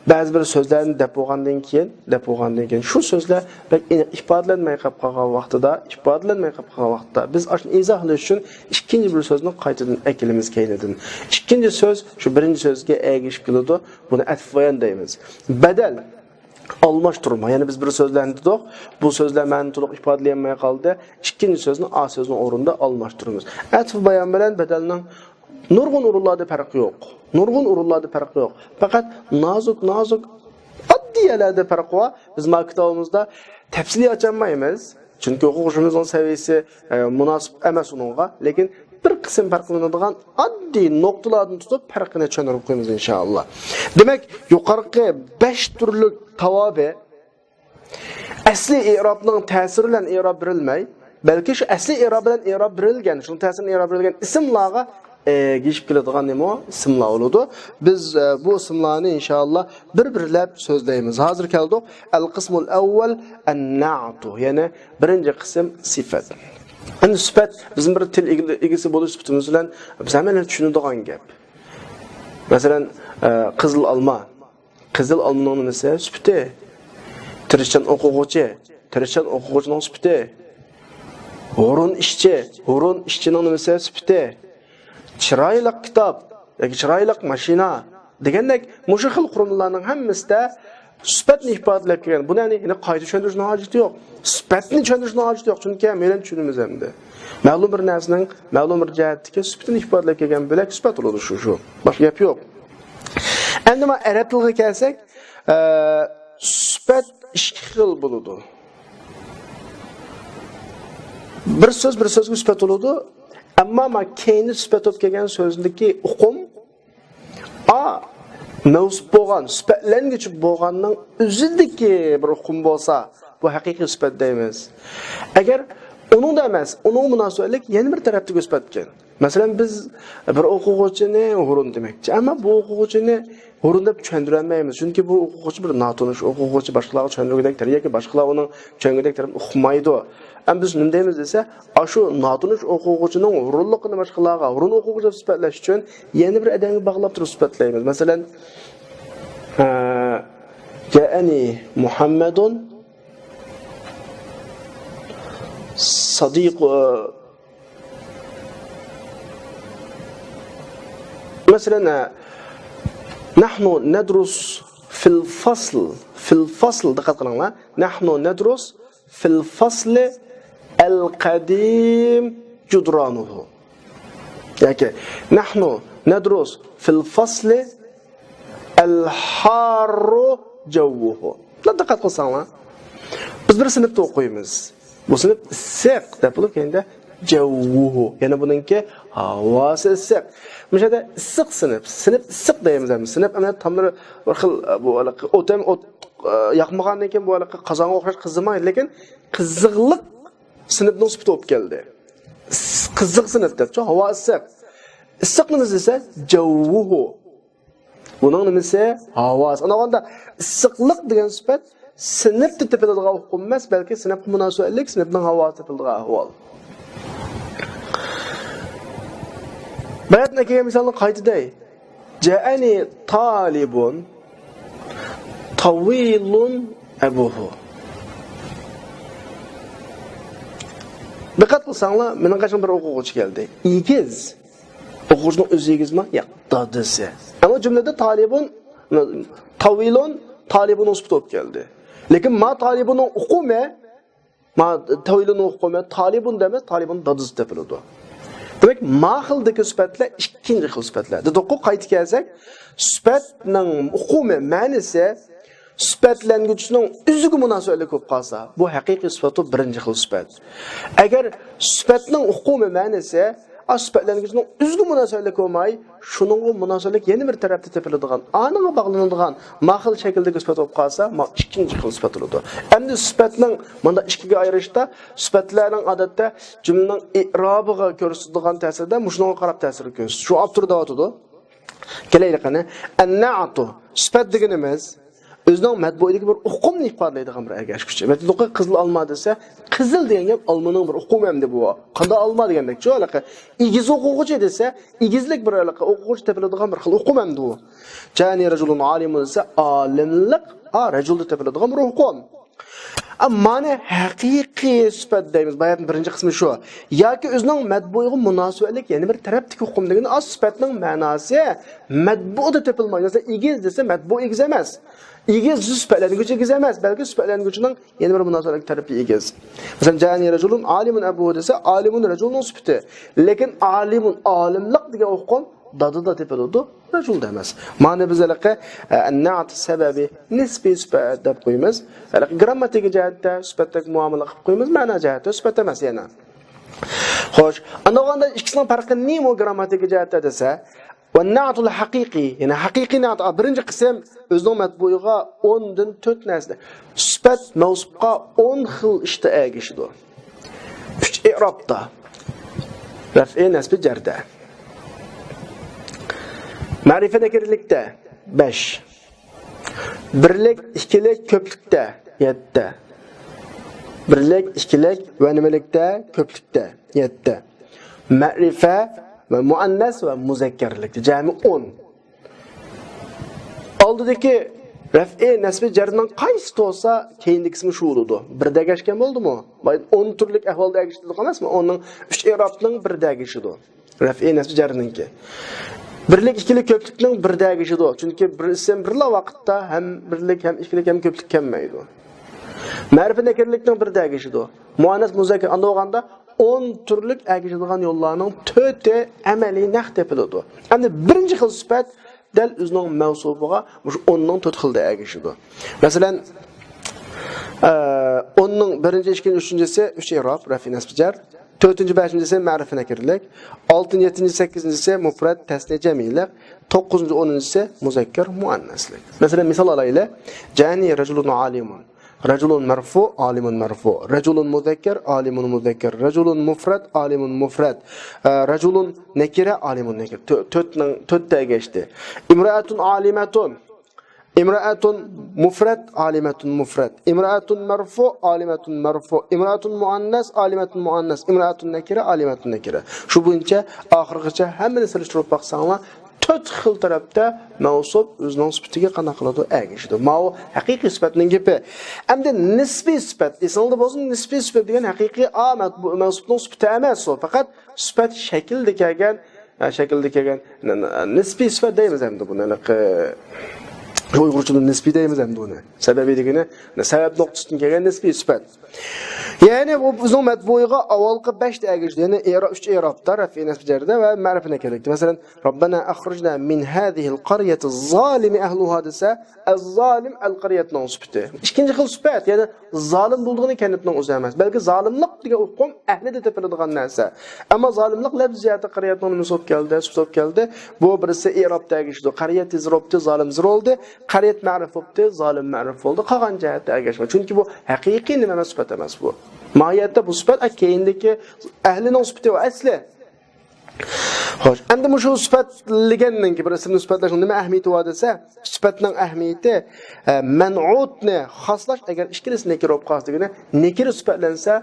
بەزى بىر سۆزلەرنى دەپ بولغاندىن كېيىن، دەپ بولغاندىن كېيىن شۇ سۆزلەر بەك ئېنىق ئىپادىلەنمەي قېلىپ قالغان ۋاقتىدا، ئىپادىلەنمەي قېلىپ قالغان ۋاقتىدا بىز ئاشۇنى ئىزاھلاش ئۈچۈن ئىككىنچى بىر سۆزنى قايتىدىن ئەكېلىمىز كەينىدىن. ئىككىنچى سۆز شۇ بىرىنچى سۆزگە ئەگىشىپ كېلىدۇ. بۇنى ئەتف بايان دەيمىز. بەدەل، ئالماشتۇرما. يەنە بىز بىر سۆزلەرنى دېدۇق. بۇ سۆزلەر مەنىنى تولۇق ئىپادىلىيەلمەي قالدى. ئىككىنچى سۆزنى ئا سۆزنىڭ ئورنىدا ئالماشتۇرىمىز. ئەتف بايان بىلەن بەدەلنىڭ نۇرغۇن ئورۇنلاردا پەرقى يوق. نۇرغۇن ئورۇنلاردا پەرقى يوق. پەقەت نازۇك، نازۇك، ئاددىي يەرلەردە پەرقى بار. بىز ما كىتابىمىزدا تەپسىلىي ئاچالمايمىز. چۈنكى ئوقۇغۇچىمىزنىڭ سەۋىيىسى، ئە، مۇناسىپ ئەمەس ئۇنىڭغا. لېكىن بىر قىسىم پەرقلىنىدىغان ئاددىي نۇقتىلاردىن تۇتۇپ پەرقىنى چۈشەندۈرۈپ قويىمىز، ئىنشائاللا. دېمەك، يۇقىرىقى بەش تۈرلۈك تاۋابىئ ئەسلىي ئېرابنىڭ تەسىرى بىلەن ئېراب بېرىلمەي، بەلكى شۇ ئەسلىي ئېراب بىلەن ئېراب بېرىلگەن، شۇنىڭ تەسىرى بىلەن ئېراب بېرىلگەن ئىسىملارغا ئەگىشىپ كېلىدىغان نېمە ئىسىملار بولىدۇ. بىز، ئە، بۇ ئىسىملارنى ئىنشائاللا بىر-بىرلەپ سۆزلەيمىز. ھازىر كەلدۇق. ئەل قىسمۇل ئەۋۋەل ئەن-نەئتۇ، يەنى بىرىنچى قىسىم سۈپەت. ئەمدى سۈپەت، بىزنىڭ بىر تىل ئىگىلى-، ئىگىسى بولۇش سۈپىتىمىز بىلەن بىز ھەممەيلەن چۈشىنىدىغان گەپ. مەسىلەن، ئە، قىزىل ئالما. قىزىل ئالمىنىڭ نېمىسى؟ سۈپىتى. تىرىشچان ئوقۇغۇچى. تىرىشچان ئوقۇغۇچىنىڭ سۈپىتى. ھۇرۇن ئىشچى. ھۇرۇن ئىشچىنىڭ نېمىسى؟ سۈپىتى. چىرايلىق كىتاب ياكى چىرايلىق ماشىنا دېگەندەك مۇشۇ خىل قۇرۇلمىلارنىڭ ھەممىسىدە سۈپەتنى ئىپادىلەپ كەلگەن. بۇنى يەنە، يەنە قايتا چۈشەندۈرۈشنىڭ ھاجىتى يوق. سۈپەتنى چۈشەندۈرۈشنىڭ ھاجىتى يوق، چۈنكى ھەممەيلەن چۈشىنىمىز ئەمدى. مەلۇم بىر نەرسىنىڭ مەلۇم بىر جەھەتتىكى سۈپىتىنى ئىپادىلەپ كەلگەن بۆلەك سۈپەت بولىدۇ شۇ، شۇ. باشقا گەپ يوق. ئەمدى مانا ئەرەب تىلىغا كەلسەك، ئە، سۈپەت ئىككى خىل بولىدۇ. بىر سۆز بىر سۆزگە سۈپەت بولىدۇ. ئەمما ما كەينى سۈپەت بولۇپ كەلگەن سۆزدىكى ئۇقۇم، ئا، مەۋسۇپ بولغان، سۈپەتلەنگۈچى بولغاننىڭ ئۆزىدىكى بىر ئۇقۇم بولسا، بۇ ھەقىقىي سۈپەت دەيمىز. ئەگەر ئۇنىڭدا ئەمەس، ئۇنىڭغا مۇناسىۋەتلىك يەنە بىر تەرەپتىكى سۈپەتكەن. مەسىلەن، بىز بىر ئوقۇغۇچىنى ھۇرۇن دېمەكچى، ئەمما بۇ ئوقۇغۇچىنى ھۇرۇن دەپ چۈشەندۈرەلمەيمىز، چۈنكى بۇ ئوقۇغۇچى بىر ناتونۇش ئوقۇغۇچى، باشقىلارغا چۈشەندۈرگۈدەك تەرەپ ياكى باشقىلار ئۇنىڭ چۈشەنگۈدەك تەرەپنى ئۇقمايدۇ. ئەمما بىز نېمە دەيمىز دېسە، ئاشۇ ناتونۇش ئوقۇغۇچىنىڭ ھۇرۇنلۇقىنى باشقىلارغا ھۇرۇن ئوقۇغۇچى دەپ سۈپەتلەش ئۈچۈن يەنە بىر ئادەمگە باغلاپ تۇرۇپ سۈپەتلەيمىز. مەسىلەن، ئە، جائەنى مۇھەممەدۇن سادىق، ئە، مەسىلەن، نەھنۇ نەدرۇس فىل فەسل، فىل فەسل، دىققەت قىلىڭلار. نەھنۇ نەدرۇس فىل فەسلى ئەل قەدىم جۇدرانۇھۇ. ياكى نەھنۇ نەدرۇس فىل فەسلى ئەل ھاررۇ جەۋۋۇھۇ. دىققەت قىلساڭلار، بىز بىر سىنىپتا ئوقۇيمىز. بۇ سىنىپ ئىسسىق دەپ بولۇپ، كەينىدە جەۋۋۇھۇ. يەنە بۇنىڭكى ھاۋاسى ئىسسىق. مۇشۇ يەردە ئىسسىق سىنىپ، سىنىپ ئىسسىق دەيمىز ھەم. سىنىپ ئەمەلىيەتتە تاملىرى بىر خىل، بۇ ھېلىقى ئوت ھەم ئوت، ئە، ياقمىغاندىن كېيىن بۇ ھېلىقى قازانغا ئوخشاش قىزىمايدۇ، لېكىن قىزىقلىق سىنىپنىڭ سۈپىتى بولۇپ كەلدى. ئىس-، قىزىق سىنىپ دەپچۇ، ھاۋا ئىسسىق. ئىسسىقنى نېمە دېسە، جەۋۋۇھۇ. بۇنىڭ نېمىسى؟ ھاۋاسى. ئانداقتا ئىسسىقلىق دېگەن سۈپەت سىنىپتا تېپىلىدىغان ئۇقۇم ئەمەس، بەلكى سىنىپقا مۇناسىۋەتلىك، سىنىپنىڭ ھاۋاسىدا تېپىلىدىغان ئەھۋال. باياتىن ئەكەلگەن مىسالنى قايتا دەي. جائەنى تالىبۇن تاۋىلۇن ئەبۇھۇ. دىققەت قىلساڭلار، مېنىڭ قېشىمغا بىر ئوقۇغۇچى كەلدى. ئېگىز. ئوقۇغۇچىنىڭ ئۆزى ئېگىزمۇ؟ ياق، دادىسى. ئەمما جۈملىدە تالىبۇن، تاۋىلۇن، تالىبۇننىڭ سۈپىتى بولۇپ كەلدى. لېكىن ما تالىبۇننىڭ ئۇقۇمى، ما تاۋىلۇننىڭ ئۇقۇمى تالىبۇن دەمەس، تالىبۇن دادىسى تېپىلىدۇ. دېمەك، ما خىلدىكى سۈپەتلەر ئىككىنچى خىل سۈپەتلەر. دېدۇققۇ، قايتا كەلسەك، سۈپەتنىڭ ئۇقۇمى، مەنىسى، سۈپەتلەنگۈچىنىڭ ئۆزىگە مۇناسىۋەتلىك بولۇپ قالسا، بۇ ھەقىقىي سۈپەت، بۇ بىرىنچى خىل سۈپەت. ئەگەر سۈپەتنىڭ ئۇقۇمى، مەنىسى، ئا، سۈپەتلەنگۈچىنىڭ ئۆزىگە مۇناسىۋەتلىك بولماي، شۇنىڭغا مۇناسىۋەتلىك يەنە بىر تەرەپتە تېپىلىدىغان، ئانىڭغا باغلىنىدىغان ما خىل شەكىلدىكى سۈپەت بولۇپ قالسا، ما ئىككىنچى خىل سۈپەت بولىدۇ. ئەمدى سۈپەتنىڭ مۇنداق ئىككىگە ئايرىشتا، سۈپەتلەرنىڭ ئادەتتە جۈملىنىڭ ئېئرابىغا كۆرسىتىدىغان تەسىرىدە مۇشۇنىڭغا قاراپ تەسىر كۆرسىتىدۇ. شۇ ئاپتور دەۋاتىدۇ. كېلەيلى قېنى. ئەننەئتۇ. سۈپەت دېگىنىمىز ئۆزىنىڭ مەتبۇئىدىكى بىر ئۇقۇمنى ئىپادىلەيدىغان بىر ئەگەشكۈچ. مەسىلەن، قىزىل ئالما دېسە، قىزىل دېگەن گەپ ئالمىنىڭ بىر ئۇقۇمى ئەمدى بۇ. قانداق ئالما دېگەندەكچۇ ھېلىقى. ئېگىز ئوقۇغۇچى دېسە، ئېگىزلىك بىر ھېلىقى ئوقۇغۇچى تېپىلىدىغان بىر خىل ئۇقۇم ئەمدى بۇ. جانى رەجۇلۇن ئالىمۇن دېسە، ئالىملىق، ئا، رەجۇلدا تېپىلىدىغان بىر ئۇقۇم. ئەمما مانا ھەقىقىي سۈپەت دەيمىز. باياتنىڭ بىرىنچى قىسمى شۇ. ياكى ئۆزىنىڭ مەتبۇئىغا مۇناسىۋەتلىك يەنە بىر تەرەپتىكى ئۇقۇم دېگىنى ئا، سۈپەتنىڭ مەناسى مەتبۇئدا تېپىلمايدۇ. مەسىلەن، ئېگىز دېسە، مەتبۇ ئېگىز ئەمەس. ئېگىز سۈپەتلەنگۈچى ئېگىز ئەمەس، بەلكى سۈپەتلەنگۈچىنىڭ يەنە بىر مۇناسىۋەتلىك تەرىپى ئېگىز. مەسىلەن، جانى رەجۇلۇن ئالىمۇن ئەبۇ دېسە، ئالىمۇن رەجۇلنىڭ سۈپىتى. لېكىن ئالىمۇن، ئالىملىق دېگەن ئۇقۇم دادىدا تېپىلىدۇ، رەجۇلدا ئەمەس. مانا بىز ھېلىقى، ئە، نەئت سەۋەبى نىسبىي سۈپەت دەپ قويىمىز. ھېلىقى گرامماتىكا جەھەتتە سۈپەتتەك مۇئامىلە قىلىپ قويىمىز، مەنا جەھەتتە سۈپەت ئەمەس يەنە. خوش، ئاندىن ئىككىسىنىڭ پەرقى نېمە گرامماتىكا جەھەتتە دېسە، ۋەننەئتۇل ھەقىقىي، يەنى ھەقىقىي نەئت، بىرىنچى قىسىم ئۆزىنىڭ مەتبۇئىغا ئوندىن تۆت نەرسىدە، سۈپەت مەۋسۇپقا ئون خىل ئىشتا ئەگىشىدۇ. ئۈچ ئېئرابتا، رەفئى، نەسبى، جەردە. مەرىپە نەكىرىلىكتە، بەش. بىرلىك، ئىككىلىك، كۆپلۈكتە، يەتتە. بىرلىك، ئىككىلىك ۋە نېمىلىكتە؟ كۆپلۈكتە، يەتتە. مەرىپە ۋە مۇئەننەس ۋە مۇزەككەرلىكتە، جەمئىي ئون. ئالدىدىكى رەفئى، نەسبى، جەرنىڭ قايسى بولسا، كېيىندىكىسىمۇ شۇ بولىدۇ. بىردە ئەگەشكەن بولدىمۇ؟ ئون تۈرلۈك ئەھۋالدا ئەگىشىدۇ ئەمەسمۇ؟ ئوننىڭ ئۈچ ئېرابنىڭ بىردە ئەگىشىدۇ. رەفئى، نەسبى، جەرنىڭكى. بىرلىك، ئىككىلىك، كۆپلۈكنىڭ بىردە ئەگىشىدۇ. چۈنكى بىر ئىسىم بىرلا ۋاقىتتا ھەم بىرلىك، ھەم ئىككىلىك، ھەم كۆپلۈك كەلمەيدۇ. مەرىپە نەكىرىلىكنىڭ بىردە ئەگىشىدۇ. مۇئەننەس، مۇزەككەر، ئاندىن بولغاندا ئون تۈرلۈك ئەگىشىدىغان يوللارنىڭ تۆتى ئەمەلىي نەق تېپىلىدۇ. ئەمدى بىرىنچى خىل سۈپەت دەل ئۆزىنىڭ مەۋسۇپىغا مۇشۇ ئوننىڭ تۆت خىلىدا ئەگىشىدۇ. مەسىلەن، ئە، ئوننىڭ بىرىنچى، ئىككىنچى، ئۈچىنچىسى ئۈچ ئېراب، رەفئى، نەسبى، جەر. تۆتىنچى، بەشىنچىسى مەرىپە نەكىرىلىك. ئالتىنچى، يەتتىنچى، سەككىزىنچىسى مۇپرەت، تەسنىيە، جەمئىيلىك. توققۇزىنچى، ئونىنچىسى مۇزەككەر، مۇئەننەسلىك. مەسىلەن، مىسال ئالايلى. جانى رەجۇلۇن ئالىمۇن. رەجۇلۇن مەرفۇ، ئالىمۇن مەرفۇ. رەجۇلۇن مۇزەككەر، ئالىمۇن مۇزەككەر. رەجۇلۇن مۇفرەت، ئالىمۇن مۇفرەت. ئە، رەجۇلۇن نەكىرە، ئالىمۇن نەكىرە. تۆ-، تۆتنىڭ، تۆتتە ئەگەشتى. ئىمرەئەتۇن ئالىمەتۇن. ئىمرەئەتۇن مۇفرەت، ئالىمەتۇن مۇفرەت. ئىمرەئەتۇن مەرفۇ، ئالىمەتۇن مەرفۇ. ئىمرەئەتۇن مۇئەننەس، ئالىمەتۇن مۇئەننەس. ئىمرەئەتۇن نەكىرە، ئالىمەتۇن نەكىرە. شۇ بويىچە ئاخىرغىچە ھەممىنى سېلىشتۇرۇپ باقساڭلار، تۆت خىل تەرەپتە مەۋسۇپ ئۆزىنىڭ سۈپىتىگە قانداق قىلىدۇ؟ ئەگىشىدۇ. ماۋۇ ھەقىقىي سۈپەتنىڭ گېپى. ئەمدى نىسپىي سۈپەت. ئېسىڭلاردا بولسۇن، نىسپىي سۈپەت دېگەن ھەقىقىي ئا مەت-، مەۋسۇپنىڭ سۈپىتى ئەمەس ئۇ. پەقەت سۈپەت شەكلىدە كەلگەن، ھە، شەكلىدە كەلگەن ن-، ن-، نىسپىي سۈپەت دەيمىز ئەمدى بۇنى. ھېلىقى ئۇيغۇرچىدا نىسپىي دەيمىز ئەمدى ئۇنى. سەۋەبى دېگىنى، سەۋەب نۇقتىسىدىن كەلگەن نىسپىي سۈپەت. يەنى بۇ بىزنىڭ مەتبۇئىغا ئاۋۋالقى بەشتە ئەگىشىدۇ. يەنى ئېرا-، ئۈچ ئېرابتا، رەفئى، نەسب، جەردە ۋە مەرىپە نەكىرىلىكتە. مەسىلەن، رەببەنا ئەخرىجنا مىن ھازىھىل قەريەتىز زالىمى ئەھلۇھا دېسە، ئەز زالىم ئەل قەريەتنىڭ سۈپىتى. ئىككىنچى خىل سۈپەت، يەنى زالىم بولىدىغىنى كەنتنىڭ ئۆزى ئەمەس، بەلكى زالىملىق دېگەن ئۇقۇم ئەھلىدە تېپىلىدىغان نەرسە. ئەمما زالىملىق لەپزىي جەھەتتە قەريەتنىڭ نېمىسى بولۇپ كەلدى، سۈپىتى بولۇپ كەلدى؟ بۇ بىرسى ئېرابتا ئەگىشىدۇ، قەريەت زىر بوپتۇ، زالىم زىر بولدى، قەريەت مەرىپ بوپتۇ، زالىم مەرىپ بولدى، قالغان جەھەتتە ئەگەشمەيدۇ. چۈنكى بۇ ھەقىقىي نېمە ئەمەس، سۈپەت ئەمەس بۇ. ماھىيەتتە بۇ سۈپەت، ئە، كېيىندىكى ئەھلىنىڭ سۈپىتى ۋە ئەسلى. خوش، ئەمدى مۇشۇ سۈپەتلىگەننىڭ كېيىن بىر ئىسىمنى سۈپەتلەشنىڭ نېمە ئەھمىيىتى بار دېسە، سۈپەتنىڭ ئەھمىيىتى، ئە، مەنئۇتنى خاسلاش، ئەگەر ئىككىلىسى نەكىرە بولۇپ قالسا دېگىنى، نەكىرە سۈپەتلەنسە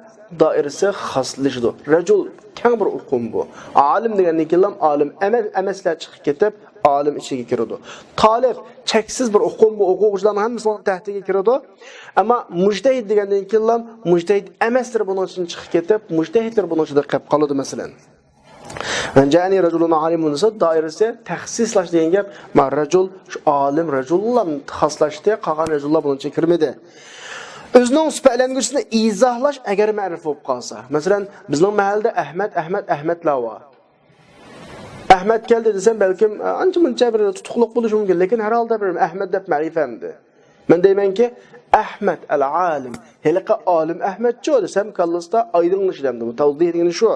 دائىرىسى خاسلىشىدۇ. رەجۇل كەڭ بىر ئۇقۇم بۇ. ئالىم دېگەندىن كېيىنلا ئالىم ئەمەس، ئەمەسلەر چىقىپ كېتىپ، ئالىم ئىچىگە كىرىدۇ. تالىپ چەكسىز بىر ئۇقۇم بۇ، ئوقۇغۇچىلارنىڭ ھەممىسىنىڭ تەھتىگە كىرىدۇ. ئەمما مۇجتەھىد دېگەندىن كېيىنلا مۇجتەھىد ئەمەسلىرى بۇنىڭ ئىچىدىن چىقىپ كېتىپ، مۇجتەھىدلەر بۇنىڭ ئىچىدە قېلىپ قالىدۇ، مەسىلەن. جانى رەجۇلۇن ئالىمۇن دېسە، دائىرىسى تەخسىسلاش دېگەن گەپ. ما رەجۇل، شۇ ئالىم رەجۇللا خاسلاشتى، قالغان رەجۇللار بۇنىڭ ئىچىگە كىرمىدى. ئۆزىنىڭ سۈپەتلەنگۈچىسىنى ئىزاھلاش، ئەگەر مەرىپە بولۇپ قالسا. مەسىلەن، بىزنىڭ مەھەللىدە ئەھمەد، ئەھمەد، ئەھمەدلەر بار. ئەھمەد كەلدى دېسەم، بەلكىم، ئانچە-مۇنچە بىر تۇتۇقلۇق بولۇشى مۇمكىن، لېكىن ھەر ھالدا بىر ئەھمەد دەپ مەرىپە ئەمدى. مەن دەيمەنكى، ئەھمەد ئەل-ئالىم. ھېلىقى ئالىم ئەھمەدچۇ دېسەم، كاللىسىدا ئايدىڭلىشىدۇ ئەمدى. بۇ تەۋزىھ دېگىنى شۇ.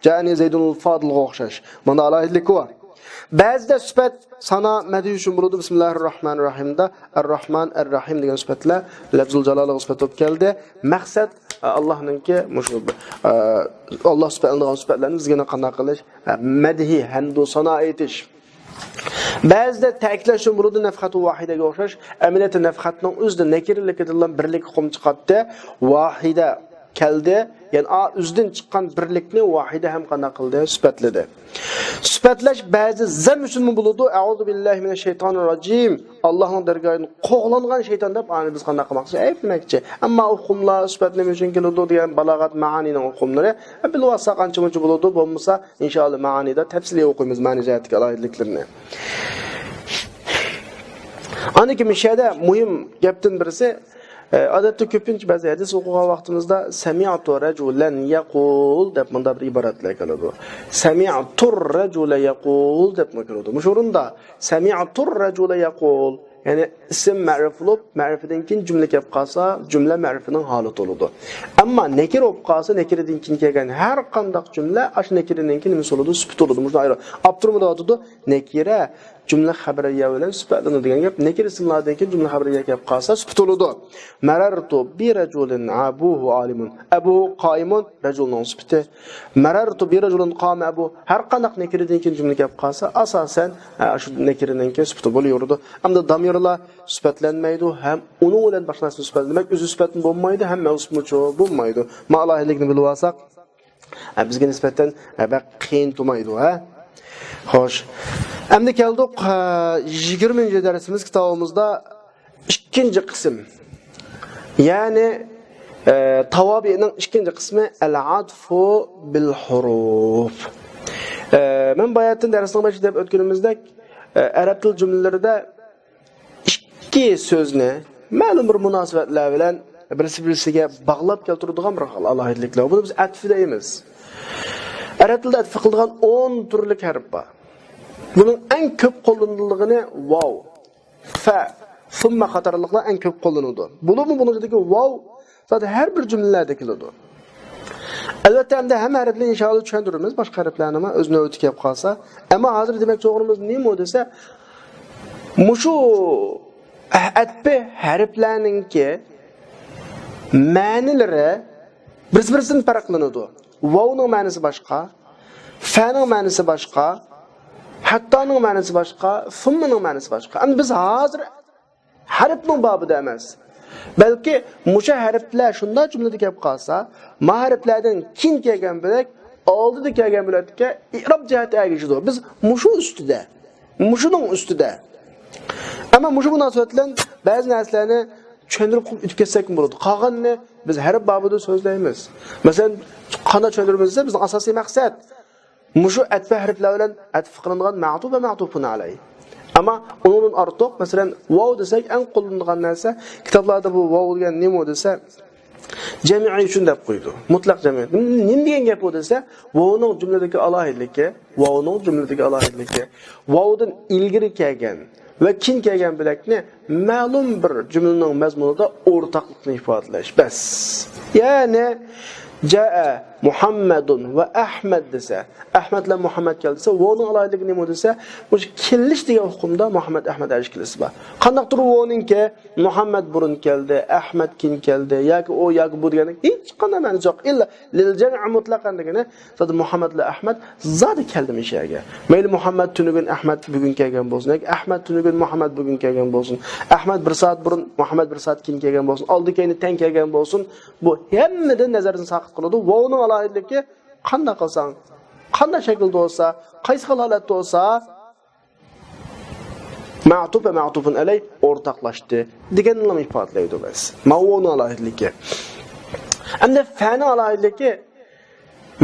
جەئەنى زەيدۇنۇل فادىلغا ئوخشاش. مانا ئالاھىدىلىكى بار. بەزىدە سۈپەت سانا مەدھى ئۈچۈن بولىدۇ. بىسمىللاھىررەھمانىررەھىمدا ئەررەھمان، ئەررەھىم دېگەن سۈپەتلەر لەفزۇل جالالىغا سۈپەت بولۇپ كەلدى. مەقسەت، ئە، ئاللاھنىڭكى مۇشۇ، ئە، ئاللاھ سۈپەتلىنىدىغان سۈپەتلەرنى بىزگە قانداق قىلىش؟ ئە، مەدھى، ھەمدۇ سانا ئېيتىش. بەزىدە تەكىتلەش ئۈچۈن بولىدۇ، نەفخەتۇ ۋاھىدەگە ئوخشاش. ئەمەلىيەتتە نەفخەتنىڭ ئۆزىدە نەكىرىلىكىدىنلا بىرلىك ئۇقۇم چىقاتتى. ۋاھىدە كەلدى. يەنى ئا ئۆزىدىن چىققان بىرلىكنى ۋاھىدە ھەم قانداق قىلدى؟ سۈپەتلىدى. سۈپەتلەش بەزى زەم ئۈچۈنمۇ بولىدۇ. ئەئۇزۇ بىللاھى مىنەششەيتانىر راجىم. ئاللاھنىڭ دەرگاھىدىن قوغلانغان شەيتان دەپ ئانى بىز قانداق قىلماقچى؟ ئەيىبلىمەكچى. ئەمما ئۇقۇملار سۈپەت نېمە ئۈچۈن كېلىدۇ دېگەن بالاغەت مائانىنىڭ ئۇقۇملىرى بىلىۋالساق ئانچە مۇنچە بولىدۇ. بولمىسا ئىنشائاللا مائانىدا تەپسىلىي ئوقۇيمىز مائانى جەھەتتىكى ئالاھىدىلىكلىرىنى. ئاندىن كېيىن مۇشۇ يەردە مۇھىم گەپتىن بىرسى، ئە، ئادەتتە كۆپىنچە بەزى ھەدىس ئوقۇغان ۋاقتىمىزدا سەمىئتۇ رەجۇلەن يەقۇل دەپ مۇنداق بىر ئىبارەتلەر كېلىدۇ. سەمىئتۇر رەجۇلە يەقۇل دەپمۇ كېلىدۇ. مۇشۇ ئورۇندا سەمىئتۇر رەجۇلە يەقۇل، يەنى ئىسىم مەرىپە بولۇپ، مەرىپىدىن كېيىن جۈملە كەپ قالسا، جۈملە مەرىپىنىڭ ھالىتى بولىدۇ. ئەمما نەكىرە بولۇپ قالسا، نەكىرىدىن كېيىن كەلگەن ھەر قانداق جۈملە ئاشۇ نەكىرىنىڭكى نېمىسى بولىدۇ؟ سۈپىتى بولىدۇ. مۇشۇنى ئايرىپ ئاپتورمۇ دەۋاتىدۇ، نەكىرە جۈملە خەبەرىيە بىلەن سۈپەتلىنىدۇ دېگەن گەپ. نەكىرە ئىسىملاردىن كېيىن جۈملە خەبەرىيە كەپ قالسا، سۈپىتى بولىدۇ. مەرەرتۇ بىرەجۇلىن ئەبۇھۇ ئالىمۇن. ئەبۇھۇ قائىمۇن، رەجۇلنىڭ سۈپىتى. مەرەرتۇ بىرەجۇلىن قامە ئەبۇ. ھەر قانداق نەكىرىدىن كېيىن جۈملە كەپ قالسا، ئاساسەن، ئە، شۇ نەكىرىنىڭكى سۈپىتى بولۇۋېرىدۇ. ئەمدى دامىرلار سۈپەتلەنمەيدۇ ھەم ئۇنىڭ بىلەن باشقا نەرسىنى سۈپەتلىمەك ئۆزى سۈپەتمۇ بولمايدۇ ھەم مەۋسۇپمۇچۇ بولمايدۇ. ما ئالاھىدىلىكنى بىلىۋالساق، ھە، بىزگە نىسبەتەن، ھە، بەك قىيىن تۇرمايدۇ، ھە. خوش. ئەمدى كەلدۇق، ھە، يىگىرمىنچى دەرسىمىز كىتابىمىزدا ئىككىنچى قىسىم. يەنى، ئە، تاۋابىئنىڭ ئىككىنچى قىسمى ئەل-ئەتفۇ بىل-ھۇرۇف. ئە، مەن باياتىن دەرسنىڭ بېشىدا دەپ ئۆتكىنىمىزدەك، ئە، ئەرەب تىل جۈملىلىرىدە ئىككى سۆزنى مەلۇم بىر مۇناسىۋەتلەر بىلەن بىرسى-بىرسىگە باغلاپ كەلتۈرىدىغان بىر خىل ئالاھىدىلىكلەر. بۇنى بىز ئەتف دەيمىز. ئەرەب تىلىدا ئەتف قىلىدىغان ئون تۈرلۈك ھەرپ بار. بۇنىڭ ئەڭ كۆپ قوللىنىدىغىنى ۋاۋ، فە، سۇممە قاتارلىقلار ئەڭ كۆپ قوللىنىدۇ. بولۇپمۇ بۇنىڭ ئىچىدىكى ۋاۋ زادى ھەر بىر جۈملىلەردە كېلىدۇ. ئەلۋەتتە، ئەمدى ھەممە ھەرپلەرنى ئىنشائاللا چۈشەندۈرىمىز، باشقا ھەرپلەرنىمۇ ئۆز نۆۋىتى كەپ قالسا. ئەمما ھازىر دېمەكچى بولغىنىمىز نېمە دېسە، مۇشۇ ئەتپى ھەرپلەرنىڭكى مەنىلىرى بىرسى-بىرسىدىن پەرقلىنىدۇ. ۋاۋنىڭ مەنىسى باشقا، فەنىڭ مەنىسى باشقا، ھەتتانىڭ مەنىسى باشقا، سۇممىنىڭ مەنىسى باشقا. ئەمدى بىز ھازىر ھەرپنىڭ بابىدا ئەمەس. بەلكى مۇشۇ ھەرپلەر شۇنداق جۈملىدە كەپ قالسا، ما ھەرپلەردىن كېيىن كەلگەن بۆلەك ئالدىدا كەلگەن بۆلەككە ئېراب جەھەتتە ئەگىشىدۇ. بىز مۇشۇ ئۈستىدە، مۇشۇنىڭ ئۈستىدە. ئەمما مۇشۇ مۇناسىۋەت بىلەن بەزى نەرسىلەرنى چۈشەندۈرۈپ قويۇپ ئۆتۈپ كەتسەكمۇ بولىدۇ. قالغىنىنى بىز ھەرپ بابىدا سۆزلەيمىز. مەسىلەن، قانداق چۈشەندۈرىمىز دېسە، بىزنىڭ ئاساسىي مەقسەت مۇشۇ ئەتپە ھەرپلەر بىلەن ئەتپ قىلىنغان مەتۇپ ۋە مەتۇپۇن ئەلەي. ئەمما ئۇنىڭدىن ئارتۇق، مەسىلەن، ۋاۋ دېسەك، ئەڭ قوللىنىدىغان نەرسە، كىتابلاردا بۇ ۋاۋ دېگەن نېمە دېسە، جەمئىي ئۈچۈن دەپ قويىدۇ. مۇتلەق جەمئىي. نېمە دېگەن گەپ ئۇ دېسە، ۋاۋنىڭ جۈملىدىكى ئالاھىدىلىكى، ۋاۋنىڭ جۈملىدىكى ئالاھىدىلىكى، ۋاۋدىن ئىلگىرى كەلگەن ۋە كېيىن كەلگەن بۆلەكنى مەلۇم بىر جۈملىنىڭ مەزمۇنىدا ئورتاقلىقنى ئىپادىلەش. بەس. يەنى، جائە مۇھەممەدۇن ۋە ئەھمەد دېسە، ئەھمەد بىلەن مۇھەممەد كەلدى دېسە، ۋاۋنىڭ ئالاھىدىلىكى نېمە دېسە، مۇشۇ كېلىش دېگەن ئۇقۇمدا مۇھەممەد، ئەھمەد ئەرش كېلىسى بار. قانداقتۇر ۋاۋنىڭكى مۇھەممەد بۇرۇن كەلدى، ئەھمەد كېيىن كەلدى، ياكى ئۇ، ياكى بۇ دېگەندەك ھېچقانداق مەنىسى يوق. ئىللا لىل جەمئى مۇتلەقەن دېگىنى، زادى مۇھەممەد بىلەن ئەھمەد زادى كەلدىمۇ شۇ يەرگە. مەيلى مۇھەممەد تۈنۈگۈن ئەھمەد بۈگۈن كەلگەن بولسۇن، ياكى ئەھمەد تۈنۈگۈن مۇھەممەد بۈگۈن كەلگەن بولسۇن، ئەھمەد بىر سائەت بۇرۇن مۇھەممەد بىر سائەت كېيىن كەلگەن بولسۇن، ئالدى كەينى تەڭ كەلگەن بولسۇن، بۇ ھەممىدىن نەزەردىن ساقىت قىلىدۇ. ۋاۋنىڭ ئالاھىدىلىكى قانداق قىلساڭ، قانداق شەكىلدە بولسا، قايسى خىل ھالەتتە بولسا، مەتۇپ ۋە مەتۇپۇن ئەلەي ئورتاقلاشتى دېگەننى ئىپادىلەيدۇ بىز. ماۋۇنىڭ ئالاھىدىلىكى. ئەمدى فەنىڭ ئالاھىدىلىكى،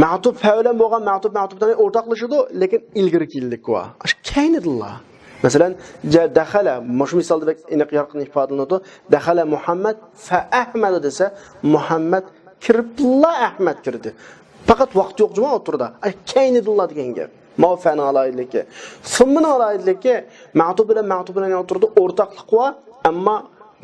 مەتۇپ فە بىلەن بولغان مەتۇپ مەتۇپتىن ئورتاقلىشىدۇ، لېكىن ئىلگىرى كېيىنلىك ۋا. ئاشۇ كەينىدىلا. مەسىلەن، جا-، دەخەلە، مۇشۇ مىسالدا بەك ئېنىق يارقىن ئىپادىلىنىدۇ. دەخەلە مۇھەممەد فە ئەھمەدە دېسە، مۇھەممەد كىرىپلا ئەھمەد كىردى. پەقەت ۋاقىت يوق جۇمۇ ئوتتۇرىدا. ئاي، كەينىدىلا دېگەن گەپ. ماۋۇ فەنىڭ ئالاھىدىلىكى. سۇممىنىڭ ئالاھىدىلىكى، مەتۇپ بىلەن مەتۇپ بىلەن ئوتتۇرىدا ئورتاقلىق بار، ئەمما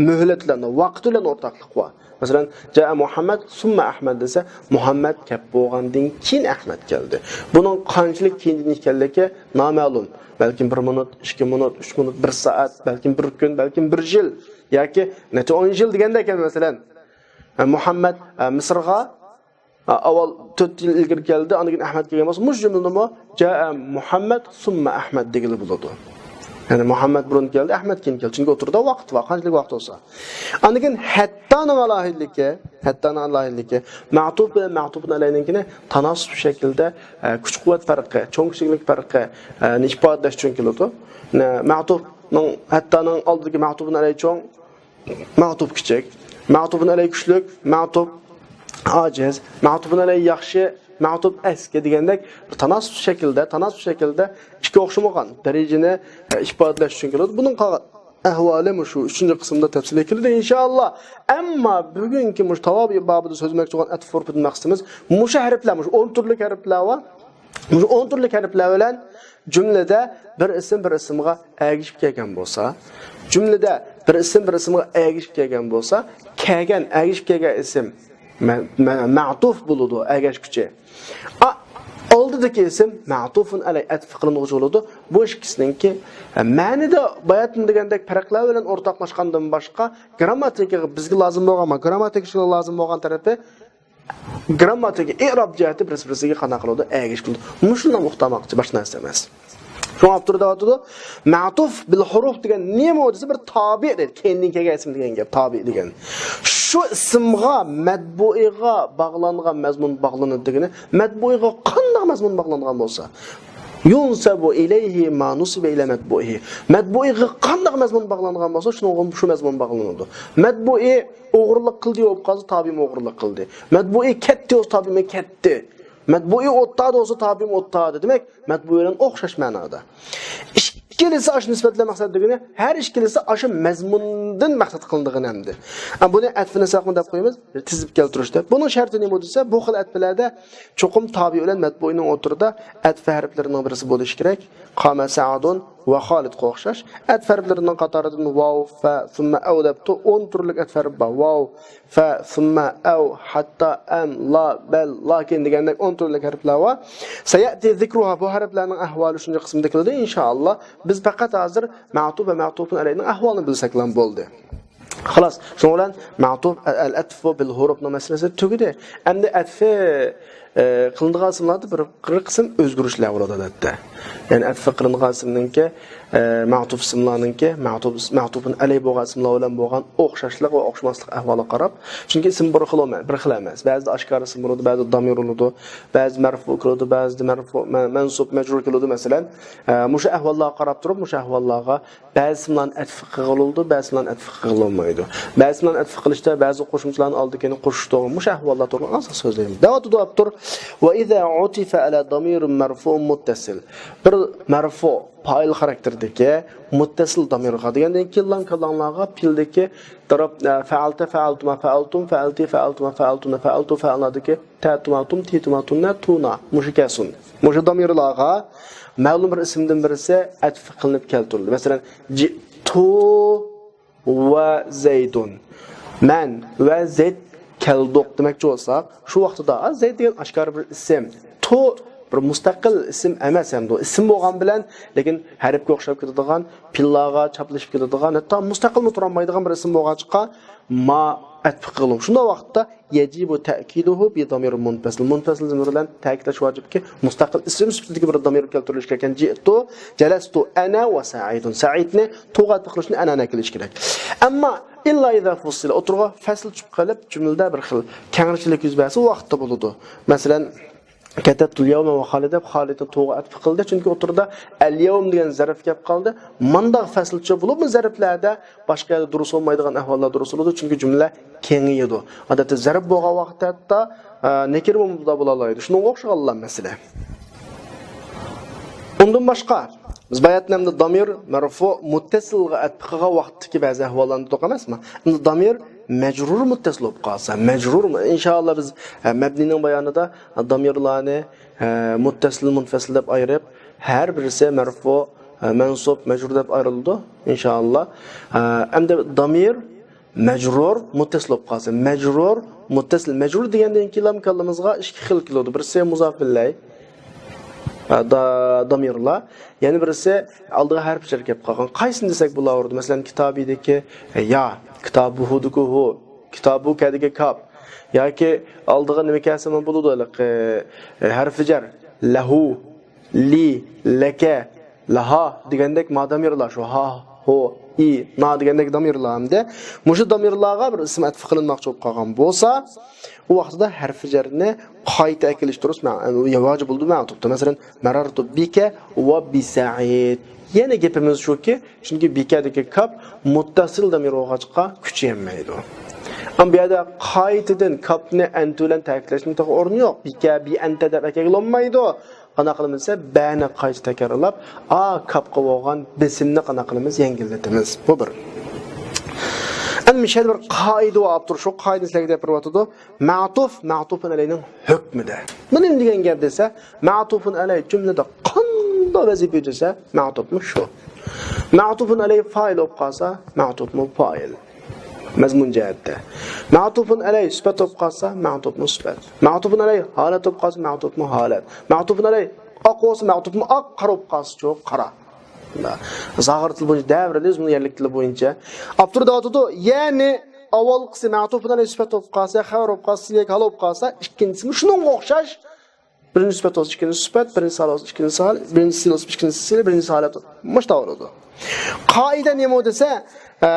مۆھلەت بىلەن، ۋاقىت بىلەن ئورتاقلىق بار. مەسىلەن، جاء مۇھەممەد سۇممە ئەھمەد دېسە، مۇھەممەد كەپ بولغاندىن كېيىن ئەھمەد كەلدى. بۇنىڭ قانچىلىك كېيىندىن ئىكەنلىكى نامەلۇم. بەلكىم بىر مىنۇت، ئىككى مىنۇت، ئۈچ مىنۇت، بىر سائەت، بەلكىم بىر كۈن، بەلكىم بىر يىل ياكى نەچچە ئون يىل دېگەندەك. مەسىلەن، مۇھەممەد، ئە، مىسىرغا، ئە، ئاۋۋال تۆت يىل ئىلگىرى كەلدى، ئاندىن كېيىن ئەھمەد كەلگەن بولسا، مۇشۇ جۈملىنىمۇ جاء مۇھەممەد سۇممە ئەھمەد دېگىلى بولىدۇ. يەنى مۇھەممەد بۇرۇن كەلدى، ئەھمەد كېيىن كەلدى. چۈنكى ئوتتۇرىدا ۋاقىت بار، قانچىلىك ۋاقىت بولسا. ئاندىن كېيىن ھەتتانىڭ ئالاھىدىلىكى، ھەتتانىڭ ئالاھىدىلىكى، مەتۇپ بىلەن مەتۇپۇن ئەلەينىڭكىنى تاناسۇب شەكلىدە، ئە، كۈچ-قۇۋۋەت پەرقى، چوڭ-كىچىكلىك پەرقى، ئە، نى ئىپادىلەش ئۈچۈن كېلىدۇ. نە، مەتۇپنىڭ، ھەتتانىڭ ئالدىدىكى مەتۇپۇن ئەلەي چوڭ، مەتۇپ كىچىك، مەتۇپۇن ئەلەي كۈچلۈك، مەتۇپ ئاجىز، مەتۇپۇن ئەلەي ياخشى، مەتۇپ ئەسكى دېگەندەك تاناسۇب شەكلىدە، تاناسۇب شەكلىدە ئىككى ئوخشىمىغان دەرىجىنى، ئە، ئىپادىلەش ئۈچۈن كېلىدۇ. بۇنىڭ قالغان ئەھۋالى مۇشۇ ئۈچىنچى قىسىمدا تەپسىلىي كېلىدۇ، ئىنشائاللا. ئەمما بۈگۈنكى مۇشۇ تاۋابىئ بابىدا سۆزلىمەكچى بولغان ئەتىپ ھۇرۇپىدىن مەقسىتىمىز مۇشۇ ھەرپلەر، مۇشۇ ئون تۈرلۈك ھەرپلەر بار. مۇشۇ ئون تۈرلۈك ھەرپلەر بىلەن جۈملىدە بىر ئىسىم بىر ئىسىمغا ئەگىشىپ كەلگەن بولسا، جۈملىدە بىر ئىسىم بىر ئىسىمغا ئەگىشىپ كەلگەن بولسا، كەلگەن، ئەگىشىپ كەلگەن ئىسىم مە-، مە-، مەتۇپ بولىدۇ، ئەگەشكۈچى. ئا-، ئالدىدىكى ئىسىم مەتۇپۇن ئەلەي، ئەتىپ قىلىنغۇچى بولىدۇ. بۇ ئىككىسىنىڭكى، ئە، مەنىدە باياتىن دېگەندەك پەرقلەر بىلەن ئورتاقلاشقاندىن باشقا، گىرامماتىكىغا بىزگە لازىم بولغان، گىرامماتىكىچىلىققا لازىم بولغان تەرىپى، گىرامماتىكا، ئېئراب جەھەتتە بىرسى-بىرسىگە قانداق قىلىدۇ؟ ئەگىشىپ قىلىدۇ. مۇشۇنى ئۇقتۇرماقچى، باشقا نەرسە ئەمەس. شۇڭا ئاپتور دەۋاتىدۇ، مەتۇف بىل ھۇرۇف دېگەن نېمە دېسە، بىر تابىئ دەيدۇ. كەينىدىن كەلگەن ئىسىم دېگەن گەپ، تابىئ دېگەن. شۇ ئىسىمغا، مەتبۇئىغا باغلانغان مەزمۇن باغلىنىدۇ دېگىنى، مەتبۇئىغا قانداق مەزمۇن باغلانغان بولسا، يۇنسەبۇ ئىلەيھى ما نۇسىبە ئىلە مەتبۇئىھى. مەتبۇئىغا قانداق مەزمۇن باغلانغان بولسا، شۇنىڭغا شۇ مەزمۇن باغلىنىدۇ. مەتبۇئى ئوغرىلىق قىلدى بولۇپ قالسا، تابىئىمۇ ئوغرىلىق قىلدى. مەتبۇئى كەتتى بولسا، تابىئىمۇ كەتتى. مەتبۇئى ئوتتادى بولسا، تابىئىمۇ ئوتتادى. دېمەك، مەتبۇئى بىلەن ئوخشاش مەنادا. ئىككىلىسى ئاشۇ نىسبەت بىلەن مەقسەت دېگىنى، ھەر ئىككىلىسى ئاشۇ مەزمۇندىن مەقسەت قىلىنىدىغىنى ئەمدى. ئە، بۇنى ئەتفىنى ساقمۇ دەپ قويىمىز، تىزىپ كەلتۈرۈشتە. بۇنىڭ شەرتى نېمە دېسە، بۇ خىل ئەتفىلەردە چوقۇم تابىئ بىلەن مەتبۇئىنىڭ ئوتتۇرىدا ئەتفى ھەرپلىرىنىڭ بىرسى بولۇشى كېرەك. قامە سەئدۇن ۋە خالىدقا ئوخشاش. ئەتف ھەرپلىرىنىڭ قاتارىدىن ۋاۋ، فە، سۈممە، ئەۋ دەپتۇ. ئون تۈرلۈك ئەتف ھەرپ بار. ۋاۋ، فە، سۈممە، ئەۋ، ھەتتا، ئەم، لا، بەل، لاكىن دېگەندەك ئون تۈرلۈك ھەرپلەر بار. سەيەتى زىكرۇھا، بۇ ھەرپلەرنىڭ ئەھۋالى شۇنىڭ قىسمىدا كېلىدۇ، ئىنشائاللا. بىز پەقەت ھازىر مەتۇپ ۋە مەتۇپۇن ئەلەينىڭ ئەھۋالىنى بىلسەكلا بولدى. خالاس، شۇنىڭ بىلەن مەتۇپ، ئەل ئەتفۇ بىل ھۇرۇپنىڭ مەسىلىسى تۈگىدى. ئەمدى ئەتفى، ئە، قىلىنىدىغان ئىسىملاردا بىر، بىر قىسىم ئۆزگىرىشلەر بولىدۇ، ئادەتتە. يەنى ئەتفى قىلىنىدىغان ئىسىمنىڭكى، ئە، مەتۇپ ئىسىملارنىڭكى، مەتۇپ، مەتۇپۇن ئەلەي بولغان ئىسىملار بىلەن بولغان ئوخشاشلىق ۋە ئوخشىماسلىق ئەھۋالىغا قاراپ. چۈنكى ئىسىم بىر خىل بولمايدۇ، بىر خىل ئەمەس. بەزىدە ئاشكارا ئىسىم بولىدۇ، بەزىدە دامىر بولىدۇ، بەزىدە مەرفۇ كېلىدۇ، بەزىدە مەرفۇ، مە-، مەنسۇب، مەجرۇر كېلىدۇ، مەسىلەن. ئە، مۇشۇ ئەھۋاللارغا قاراپ تۇرۇپ، مۇشۇ ئەھۋاللارغا بەزى ئىسىملارنى ئەتف قىلغىلى بولىدۇ، بەزى ئىسىملارنى ئەتف قىلغىلى بولمايدۇ. بەزى ئىسىملارنى ئەتف قىلىشتا بەزى قوشۇمچىلارنى ئالدى كەينى قوشۇش توغرا. مۇشۇ ئەھۋاللار توغرىلىق ئازراق سۆزلەيمىز. دەۋاتىدۇ ئاپتور، ۋە ئىزا ئۇتىفە ئەلە دامىرىن مەرفۇئۇن مۇتتەسىل. بىر مەرفۇ، پائىل خاراكتېرىدىكى مۇتتەسىل دامىرغا دېگەندىن كېيىن لام كاللاڭلارغا پېئىلدىكى دەرەپ، ئە، فەئەلتە، فەئەلتۇما، فەئەلتۇم، فەئەلتى، فەئەلتۇما، فەئەلتۇنە، فەئەلتۇ، فەئەلنادىكى تە، تۇما، تۇم، تى، تۇما، تۇنە، مۇشۇ كەلسۇن. مۇشۇ دامىرلارغا مەلۇم بىر ئىسىمدىن بىرسى ئەتف قىلىنىپ كەلتۈرۈلدى. مەسىلەن، جىئتۇ ۋە زەيدۇن. مەن ۋە زەيد كەلدۇق دېمەكچى بولساق، شۇ ۋاقتىدا، ئا، زەيد دېگەن ئاشكارا بىر ئىسىم. تۇ بىر مۇستەقىل ئىسىم ئەمەس ئەمدى ئۇ. ئىسىم بولغان بىلەن، لېكىن ھەرپكە ئوخشاپ كېتىدىغان، پېئىللارغا چاپلىشىپ كېتىدىغان، ھەتتا مۇستەقىلمۇ تۇرالمايدىغان بىر ئىسىم بولغاچقا، ما ئەتف قىلغىلى. شۇنداق ۋاقىتتا يەجىبۇ تەئكىدۇھۇ بى دامىر مۇنپەسىل. مۇنپەسىل زېمىر بىلەن تەكىتلەش ۋاجىپكى، مۇستەقىل ئىسىم سۈپىتىدىكى بىر دامىر كەلتۈرۈلۈشى كېرەككەن. جىئتۇ، جەلەستۇ، ئەنە ۋە سەئىدۇن. سەئىدنى تۇغا ئەتف قىلىشنى ئەنەنە كېلىشى كېرەك. ئەمما ئىللا ئىزا فۇسسىلە، ئوتتۇرىغا پەسىل چۈشۈپ قېلىپ، جۈملىدە بىر خىل كەڭرىچىلىك يۈز بەرسە، ۋاقىتتا بولىدۇ. مەسىلەن، كەتەبتۇل يەۋمە ۋە خالىد دەپ خالىدنى تۇغا ئەتف قىلدى، چۈنكى ئوتتۇرىدا ئەل يەۋم دېگەن زەرپ كەپ قالدى. مانداق پەسىلچە بولۇپمۇ زەرپلەردە باشقا يەردە دۇرۇس بولمايدىغان ئەھۋاللار دۇرۇس بولىدۇ، چۈنكى جۈملە كېڭىيىدۇ. ئادەتتە زەرپ بولغان ۋاقىتتا ھەتتا، ئە، نەكىرە مۇبتەدا بولالايدۇ. شۇنىڭغا ئوخشىغانلا مەسىلە. ئۇندىن باشقا، بىز باياتىن ئەمدى دامىر مەرفۇ مۇتتەسىلغا ئەتپ قىلغان ۋاقىتتىكى بەزى ئەھۋاللارنى دېدۇق ئەمەسمۇ؟ ئەمدى دامىر مەجرۇر مۇتتەسىل بولۇپ قالسا، مەجرۇر، ئىنشائاللا بىز، ئە، مەبنىنىڭ بايانىدا دامىرلارنى، ئە، مۇتتەسىل، مۇنپەسىل دەپ ئايرىپ، ھەر بىرسى مەرفۇ، ئە، مەنسۇب، مەجرۇر دەپ ئايرىلىدۇ، ئىنشائاللا. ئە، ئەمدى دامىر مەجرۇر مۇتتەسىل بولۇپ قالسا، مەجرۇر مۇتتەسىل. مەجرۇر دېگەندىن كېيىنلا كاللىمىزغا ئىككى خىل كېلىدۇ. بىرسى مۇزاپ ئىلەي، ئا، دا-، دامىرلار. يەنە بىرسى ئالدىغا ھەرپ جەر كەپ قالغان. قايسىنى دېسەك بولاۋېرىدۇ؟ مەسىلەن، كىتابىدىكى، ئە، يا، كىتابۇھۇدىكى ھۇ، كىتابۇ كەدىكى كاپ. ياكى ئالدىغا نېمە كەلسىمۇ بولىدۇ، ھېلىقى، ئە، ھەرپى جەر. لەھۇ، لى، لەكە، لەھا دېگەندەك ما دامىرلار شۇ ھا، ھو، ئى، نا دېگەندەك دامىرلار ھەمدە مۇشۇ دامىرلارغا بىر ئىسىم ئەتپى قىلىنماقچى بولۇپ قالغان بولسا، ئۇ ۋاقتىدا ھەرپى جەرنى قايتا ئەكېلىش دۇرۇس مە-، ۋاجىپ بولىدۇ مەتۇپتا. مەسىلەن، مەرەرتۇ بىكە ۋە بىسەئىد. يەنە گېپىمىز شۇكى، چۈنكى بىكەدىكى كاپ مۇتتەسىل دامىر بولغاچقا كۈچىيەلمەيدۇ. ئەمما بۇ يەردە قايتىدىن كاپنى ئەنتۇ بىلەن تەكىتلەشنىڭ تېخى ئورنى يوق. بىكە، بىئەنتە دەپ ئەكەلگىلى بولمايدۇ. قانداق قىلىمىز دېسە، بەنى قايتا تەكرارلاپ، ئا كاپقا بولغان بېسىمنى قانداق قىلىمىز؟ يەڭگىللىتىمىز. بۇ بىر. ئەمدى مىشەدە بىر قائىدە بار ئاپتور، شۇ قائىدىنى سىلەرگە دەپ بېرىۋاتىدۇ. مەتۇف، مەتۇفۇن ئەلەينىڭ ھۆكمىدە. بۇ نېمە دېگەن گەپ دېسە، مەتۇفۇن ئەلەي جۈملىدە قانداق ۋەزىپە يۈرسە، مەتۇپمۇ شۇ. مەتۇفۇن ئەلەي فائىل بولۇپ قالسا، مەتۇپمۇ فائىل. مەزمۇن جەھەتتە. مەتۇفۇن ئەلەي سۈپەت بولۇپ قالسا، مەتۇپمۇ سۈپەت. مەتۇفۇن ئەلەي ھالەت بولۇپ قالسا، مەتۇپمۇ ھالەت. مەتۇفۇن ئەلەي ئاق بولسا، مەتۇپمۇ ئاق، قارا بولۇپ قالسىچۇ، قارا. زاھىر تىل بويىچە دەۋرىلىز، بۇنى يەرلىك تىل بويىچە. ئاپتور دەۋاتىدۇ، يەنى ئاۋۋالقىسى مەتۇفۇن ئەلەي سۈپەت بولۇپ قالسا، خەۋەر بولۇپ قالسا، ياكى ھال بولۇپ قالسا، ئىككىنچىسىمۇ شۇنىڭغا ئوخشاش. بىرىنچى سۈپەت بولسا ئىككىنچى سۈپەت، بىرىنچىسى ھال بولسا ئىككىنچىسى ھال، بىرىنچىسى سىلە بولسا ئىككىنچىسى سىلە، بىرىنچىسى ھالەت. مۇشۇنداق بولىدۇ. قائىدە نېمە دېسە، ئە،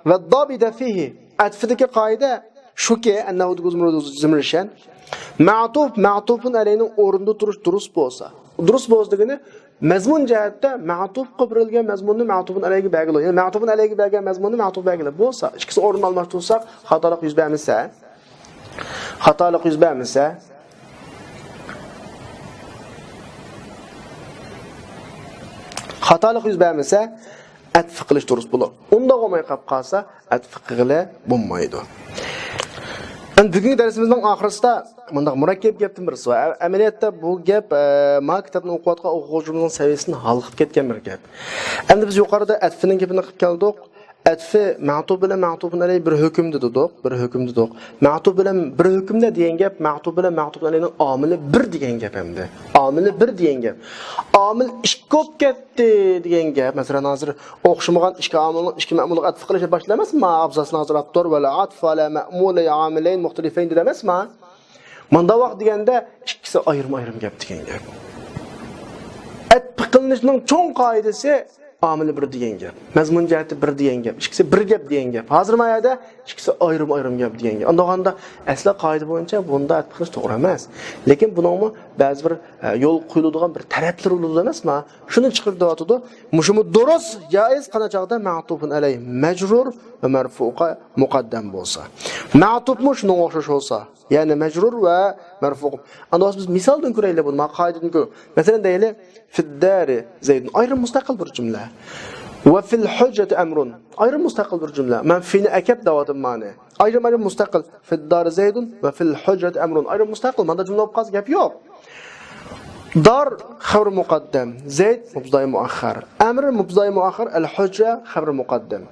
ۋە دابىدە فىھى. ئەتفىدىكى قائىدە شۇكى، ئەننەھۇ دېگۈزمۇرۇ زىمرىشەن. مەتۇپ، مەتۇپۇن ئەلەينىڭ ئورنىدا تۇرۇش دۇرۇس بولسا. دۇرۇس بولسا دېگىنى، مەزمۇن جەھەتتە مەتۇپقا بېرىلگەن مەزمۇننى مەتۇپۇن ئەلەيگە بەرگىلى. يەنى مەتۇپۇن ئەلەيگە بەرگەن مەزمۇننى مەتۇپ بەرگىلى. بولسا، ئىككىسى ئورنىنى ئالماشتۇرساق، خاتالىق يۈز بەرمىسە، خاتالىق يۈز بەرمىسە، خاتالىق يۈز بەرمىسە، ئەتف قىلىش دۇرۇس بولۇر. ئۇنداق بولماي قاپ قالسا، ئەتف قىلغىلى بولمايدۇ. ئەمدى بۈگۈنكى دەرسىمىزنىڭ ئاخىرىسىدا مۇنداق مۇرەككەپ گەپتىن بىرسى بار. ئە-، ئەمەلىيەتتە بۇ گەپ، ئە، ما كىتابنى ئوقۇۋاتقان ئوقۇغۇچىمىزنىڭ سەۋىيەسىنى ھالقىپ كەتكەن بىر گەپ. ئەمدى بىز يۇقىرىدا ئەتفنىڭ گېپىنى قىلىپ كەلدۇق. ئەتفى مەتۇپ بىلەن مەتۇپۇن ئەلەي بىر ھۆكۈمدە دېدۇق، بىر ھۆكۈمدە دېدۇق. مەتۇپ بىلەن بىر ھۆكۈمدە دېگەن گەپ، مەتۇپ بىلەن مەتۇپۇن ئەلەينىڭ ئامىلى بىر دېگەن گەپ ئەمدى. ئامىلى بىر دېگەن گەپ. ئامىل ئىككى بولۇپ كەتتى دېگەن گەپ. مەسىلەن، ھازىر ئوخشىمىغان ئىككى ئامىلنىڭ ئىككى مەمۇلغا ئەتف قىلىشنى باشلايمىزما؟ ئابزاسنى ھازىر ئاپتور ۋەل ئەتف ئەلە مەمۇلەي ئامىلەين مۇختەلىفەين دېدى ئەمەسما؟ مانداق ۋاقىت دېگەندە ئىككىسى ئايرىم-ئايرىم گەپ دېگەن گەپ. ئەتپ قىلىنىشنىڭ چوڭ قائىدىسى ئامىلى بىر دېگەن گەپ. مەزمۇن جەھەتتە بىر دېگەن گەپ. ئىككىسى بىر گەپ دېگەن گەپ. ھازىر ما يەردە ئىككىسى ئايرىم-ئايرىم گەپ دېگەن گەپ. ئانداغاندا ئەسلى قائىدە بويىچە بۇندا ئەتپ قىلىش توغرا ئەمەس. لېكىن بۇنىڭمۇ بەزى بىر، ئە، يول قويۇلىدىغان بىر تەرەپلىرى بولىدۇ ئەمەسما؟ شۇنى چىقىرىپ دەۋاتىدۇ. مۇشۇمۇ دۇرۇس، جائىز، قانداق چاغدا مەتۇپۇن ئەلەي مەجرۇر ۋە مەرفۇغا مۇقەددەم بولسا. مەتۇپمۇ شۇنىڭغا ئوخشاش بولسا. يەنى مەجرۇر ۋە مەرفۇ. ئاندىن بىز مىسالدىن كۆرەيلى بۇنى، ما قائىدىدىن كۆر. مەسىلەن دەيلى، فىددارى زەيدۇن. ئايرىم مۇستەقىل بىر جۈملە. ۋە فىل ھۇجرەتى ئەمرۇن. ئايرىم مۇستەقىل بىر جۈملە. مەن فىنى ئەكەپ دەۋاتىمەن مانى. ئايرىم ئايرىم مۇستەقىل. فىددارى زەيدۇن ۋە فىل ھۇجرەتى ئەمرۇن. ئايرىم مۇستەقىل. ماندا جۈملە بولۇپ قالسا گەپ يوق. دار خەۋر مۇقەددەم. زەيد مۇبتەدا مۇئەخخەر. ئەمر مۇبتەدا مۇئەخخەر، ئەل ھۇجرە خەۋر مۇقەددەم.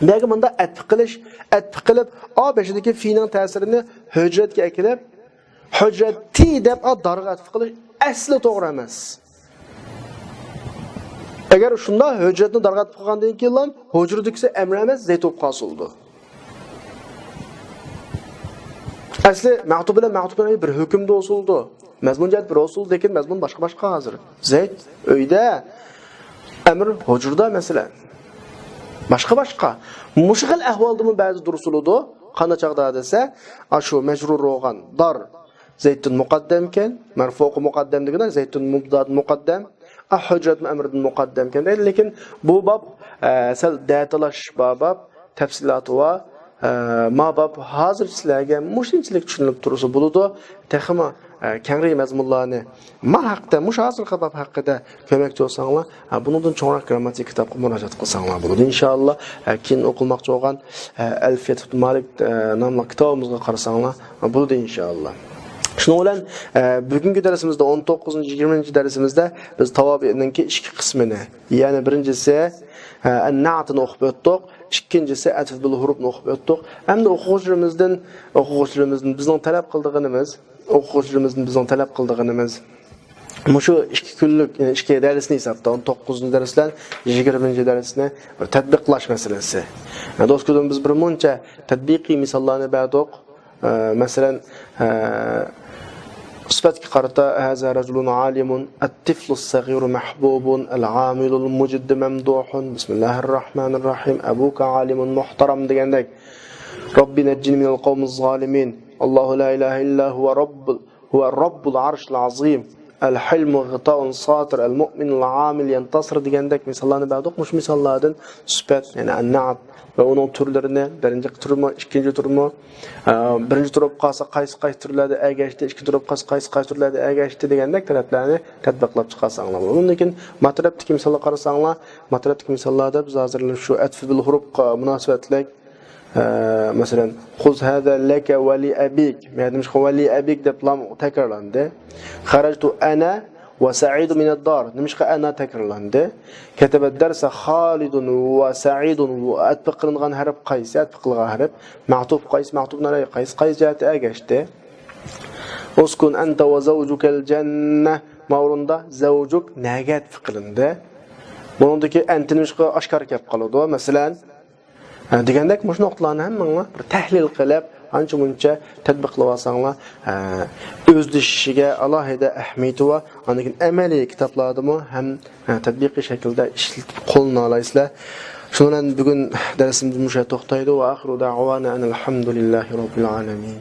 بەگە مۇندا ئەتپ قىلىش، ئەتپ قىلىپ، ئا بېشىدىكى فىنىڭ تەسىرىنى ھۆجرەتكە ئەكىلىپ، ھۆجرەتى دەپ ئا دارغا ئەتپ قىلىش ئەسلى توغرا ئەمەس. ئەگەر شۇنداق ھۆجرەتنى دارغا ئەتپ قىلغاندىن كېيىنلا ھۇجرىدىكىسى ئەمر ئەمەس، زەيت بولۇپ قالسا بولىدۇ. ئەسلى مەتۇپ بىلەن مەتۇپ بىلەن بىر ھۆكۈمدە بولسا بولىدۇ. مەزمۇن جەھەت بىر بولسا بولىدۇ، لېكىن مەزمۇن باشقا-باشقا ھازىر. زەيت ئۆيدە. ئەمر ھۇجرىدا مەسىلەن. باشقا-باشقا. مۇشۇ خىل ئەھۋالدىمۇ بەزى دۇرۇس بولىدۇ. قانداق چاغدا دېسە، ئاشۇ مەجرۇر بولغان دار زەيتتىن مۇقەددەمكەن، مەرفۇقى مۇقەددەم دېگەن زەيتتىن مۇبتەدادىن مۇقەددەم، ئە، ھۇجرەتمۇ ئەمردىن مۇقەددەمكەن دەيدۇ. لېكىن بۇ باب، ئە، سەل دەتالاش بار باب، تەپسىلاتى بار. ئە، ما باب ھازىر سىلەرگە مۇشۇنچىلىك چۈشىنىلىپ تۇرسا بولىدۇ. تېخىمۇ، ئە، كەڭرى مەزمۇنلارنى ما ھەققىدە، مۇشۇ ھازىرقى باب ھەققىدە كۆرمەكچى بولساڭلار، ھە، بۇنىڭدىن چوڭراق گىرامماتىكا كىتابقا مۇراجىئەت قىلساڭلار بولىدۇ، ئىنشائاللا. ھە، كېيىن ئوقۇلماقچى بولغان، ھە، ئەلفىيەت ئىبن مالىك، ھە، ناملىق كىتابىمىزغا قارىساڭلار، ھە، بولىدۇ، ئىنشائاللا. شۇنىڭ بىلەن، ھە، بۈگۈنكى دەرسىمىزدە، ئون توققۇزىنچى، يىگىرمىنچى دەرسىمىزدە بىز تاۋابىئنىڭكى ئىككى قىسمىنى، يەنى بىرىنچىسى، ئەننەئتىنى ئوقۇپ ئۆتتۇق. ئىككىنچىسى ئەتف بىل ھۇرۇپنى ئوقۇپ ئۆتتۇق. ئەمدى ئوقۇغۇچىلىرىمىزدىن، ئوقۇغۇچىلىرىمىزدىن بىزنىڭ تەلەپ قىلىدىغىنىمىز، ئوقۇغۇچىلىرىمىزدىن بىزنىڭ تەلەپ قىلىدىغىنىمىز مۇشۇ ئىككى كۈنلۈك، يەنى ئىككى دەرسنى ھېسابتا، ئون توققۇزىنچى دەرس بىلەن يىگىرمىنچى دەرسنى بىر تەتبىقلاش مەسىلىسى. يەنى دوستلىرىم، بىز بىر مۇنچە تەتبىقىي مىساللارنى بەردۇق. ئە، مەسىلەن، ئە، سۈپەتكە قارىتا، ھازا رەجۇلۇن ئالىمۇن، ئەتتىفلۇس سەغىرۇ مەھبۇبۇن، ئەلئامىلۇل مۇجىددۇ مەمدۇھۇن، بىسمىللاھىر راھمانىر راھىم، ئەبۇكا ئالىمۇن مۇھتەرەم دېگەندەك. رەببى نەججىنى مىنەل قەۋمىز زالىمىن، ئاللاھۇ لا ئىلاھە ئىللا ھۇۋە رەببۇل، ھۇۋە رەببۇل ئەرشىل ئەزىم، ئەل ھىلمۇ غىتائۇن ساتىر، ئەل مۇئمىنۇل ئامىل يەنتەسىر دېگەندەك مىساللارنى بەردۇق. مۇشۇ مىساللاردىن سۈپەت، يەنى ئەننەئت ۋە ئۇنىڭ تۈرلىرىنى، بىرىنچى تۈرمۇ، ئىككىنچى تۈرمۇ، ئە، بىرىنچى تۈرگە قالسا قايسى، قايسى تۈرلەردە ئەگەشتى، ئىككىنچى تۈرگە قالسا قايسى، قايسى تۈرلەردە ئەگەشتى دېگەندەك تەرەپلەرنى تەتبىقلاپ چىقارساڭلار بولىدۇ. ئۇندىن كېيىن ماترەپتىكى مىسالغا قارىساڭلار، ماترەپتىكى مىساللاردا بىز ھازىر شۇ ئەتف بىل ھۇرۇپقا مۇناسىۋەتلىك، ئە، مەسىلەن، خۇز ھازا لەكە ۋە لىئەبىك. بۇ يەردە نېمىشقا ۋە لىئەبىك دەپ لام تەكرارلاندى؟ خەرەجتۇ ئەنە ۋە سەئىدۇ مىنەددار. نېمىشقا ئەنا تەكرارلاندى؟ كەتەبە دەرسە خالىدۇن ۋە سەئىدۇن. ئەتپىق قىلىنغان ھەرپ قايسى؟ ئەتپىق قىلغان ھەرپ. مەتۇپ قايسى؟ مەتۇپ نەرەگە قايسى؟ قايسى جەھەتتە ئەگەشتى؟ ئۇسكۇن ئەنتە ۋە زەۋجۇكەل جەننە. ما ئورۇندا زەۋجۇك نەگە ئەتپىق قىلىندى؟ بۇنىڭدىكى ئەنتە نېمىشقا ئاشكارا كەپ قالىدۇ؟ مەسىلەن، ھە، دېگەندەك مۇشۇ نۇقتىلارنى ھەممىڭلار بىر تەھلىل قىلىپ، ئانچە-مۇنچە تەتبىقلىۋالساڭلار، ھە، ئۆزلىشىشىگە ئالاھىدە ئەھمىيىتى بار. ئاندىن كېيىن ئەمەلىي كىتابلاردىمۇ ھەم، ھە، تەتبىقىي شەكىلدە ئىشلىتىپ قوللىنالايسىلەر. شۇنىڭ بىلەن بۈگۈن دەرسىمىز مۇشۇ يەردە توختايدۇ. ۋە ئاخىرۇ دەئۋانا ئەنىل ھەمدۇلىللاھى رەببىل ئالەمىن.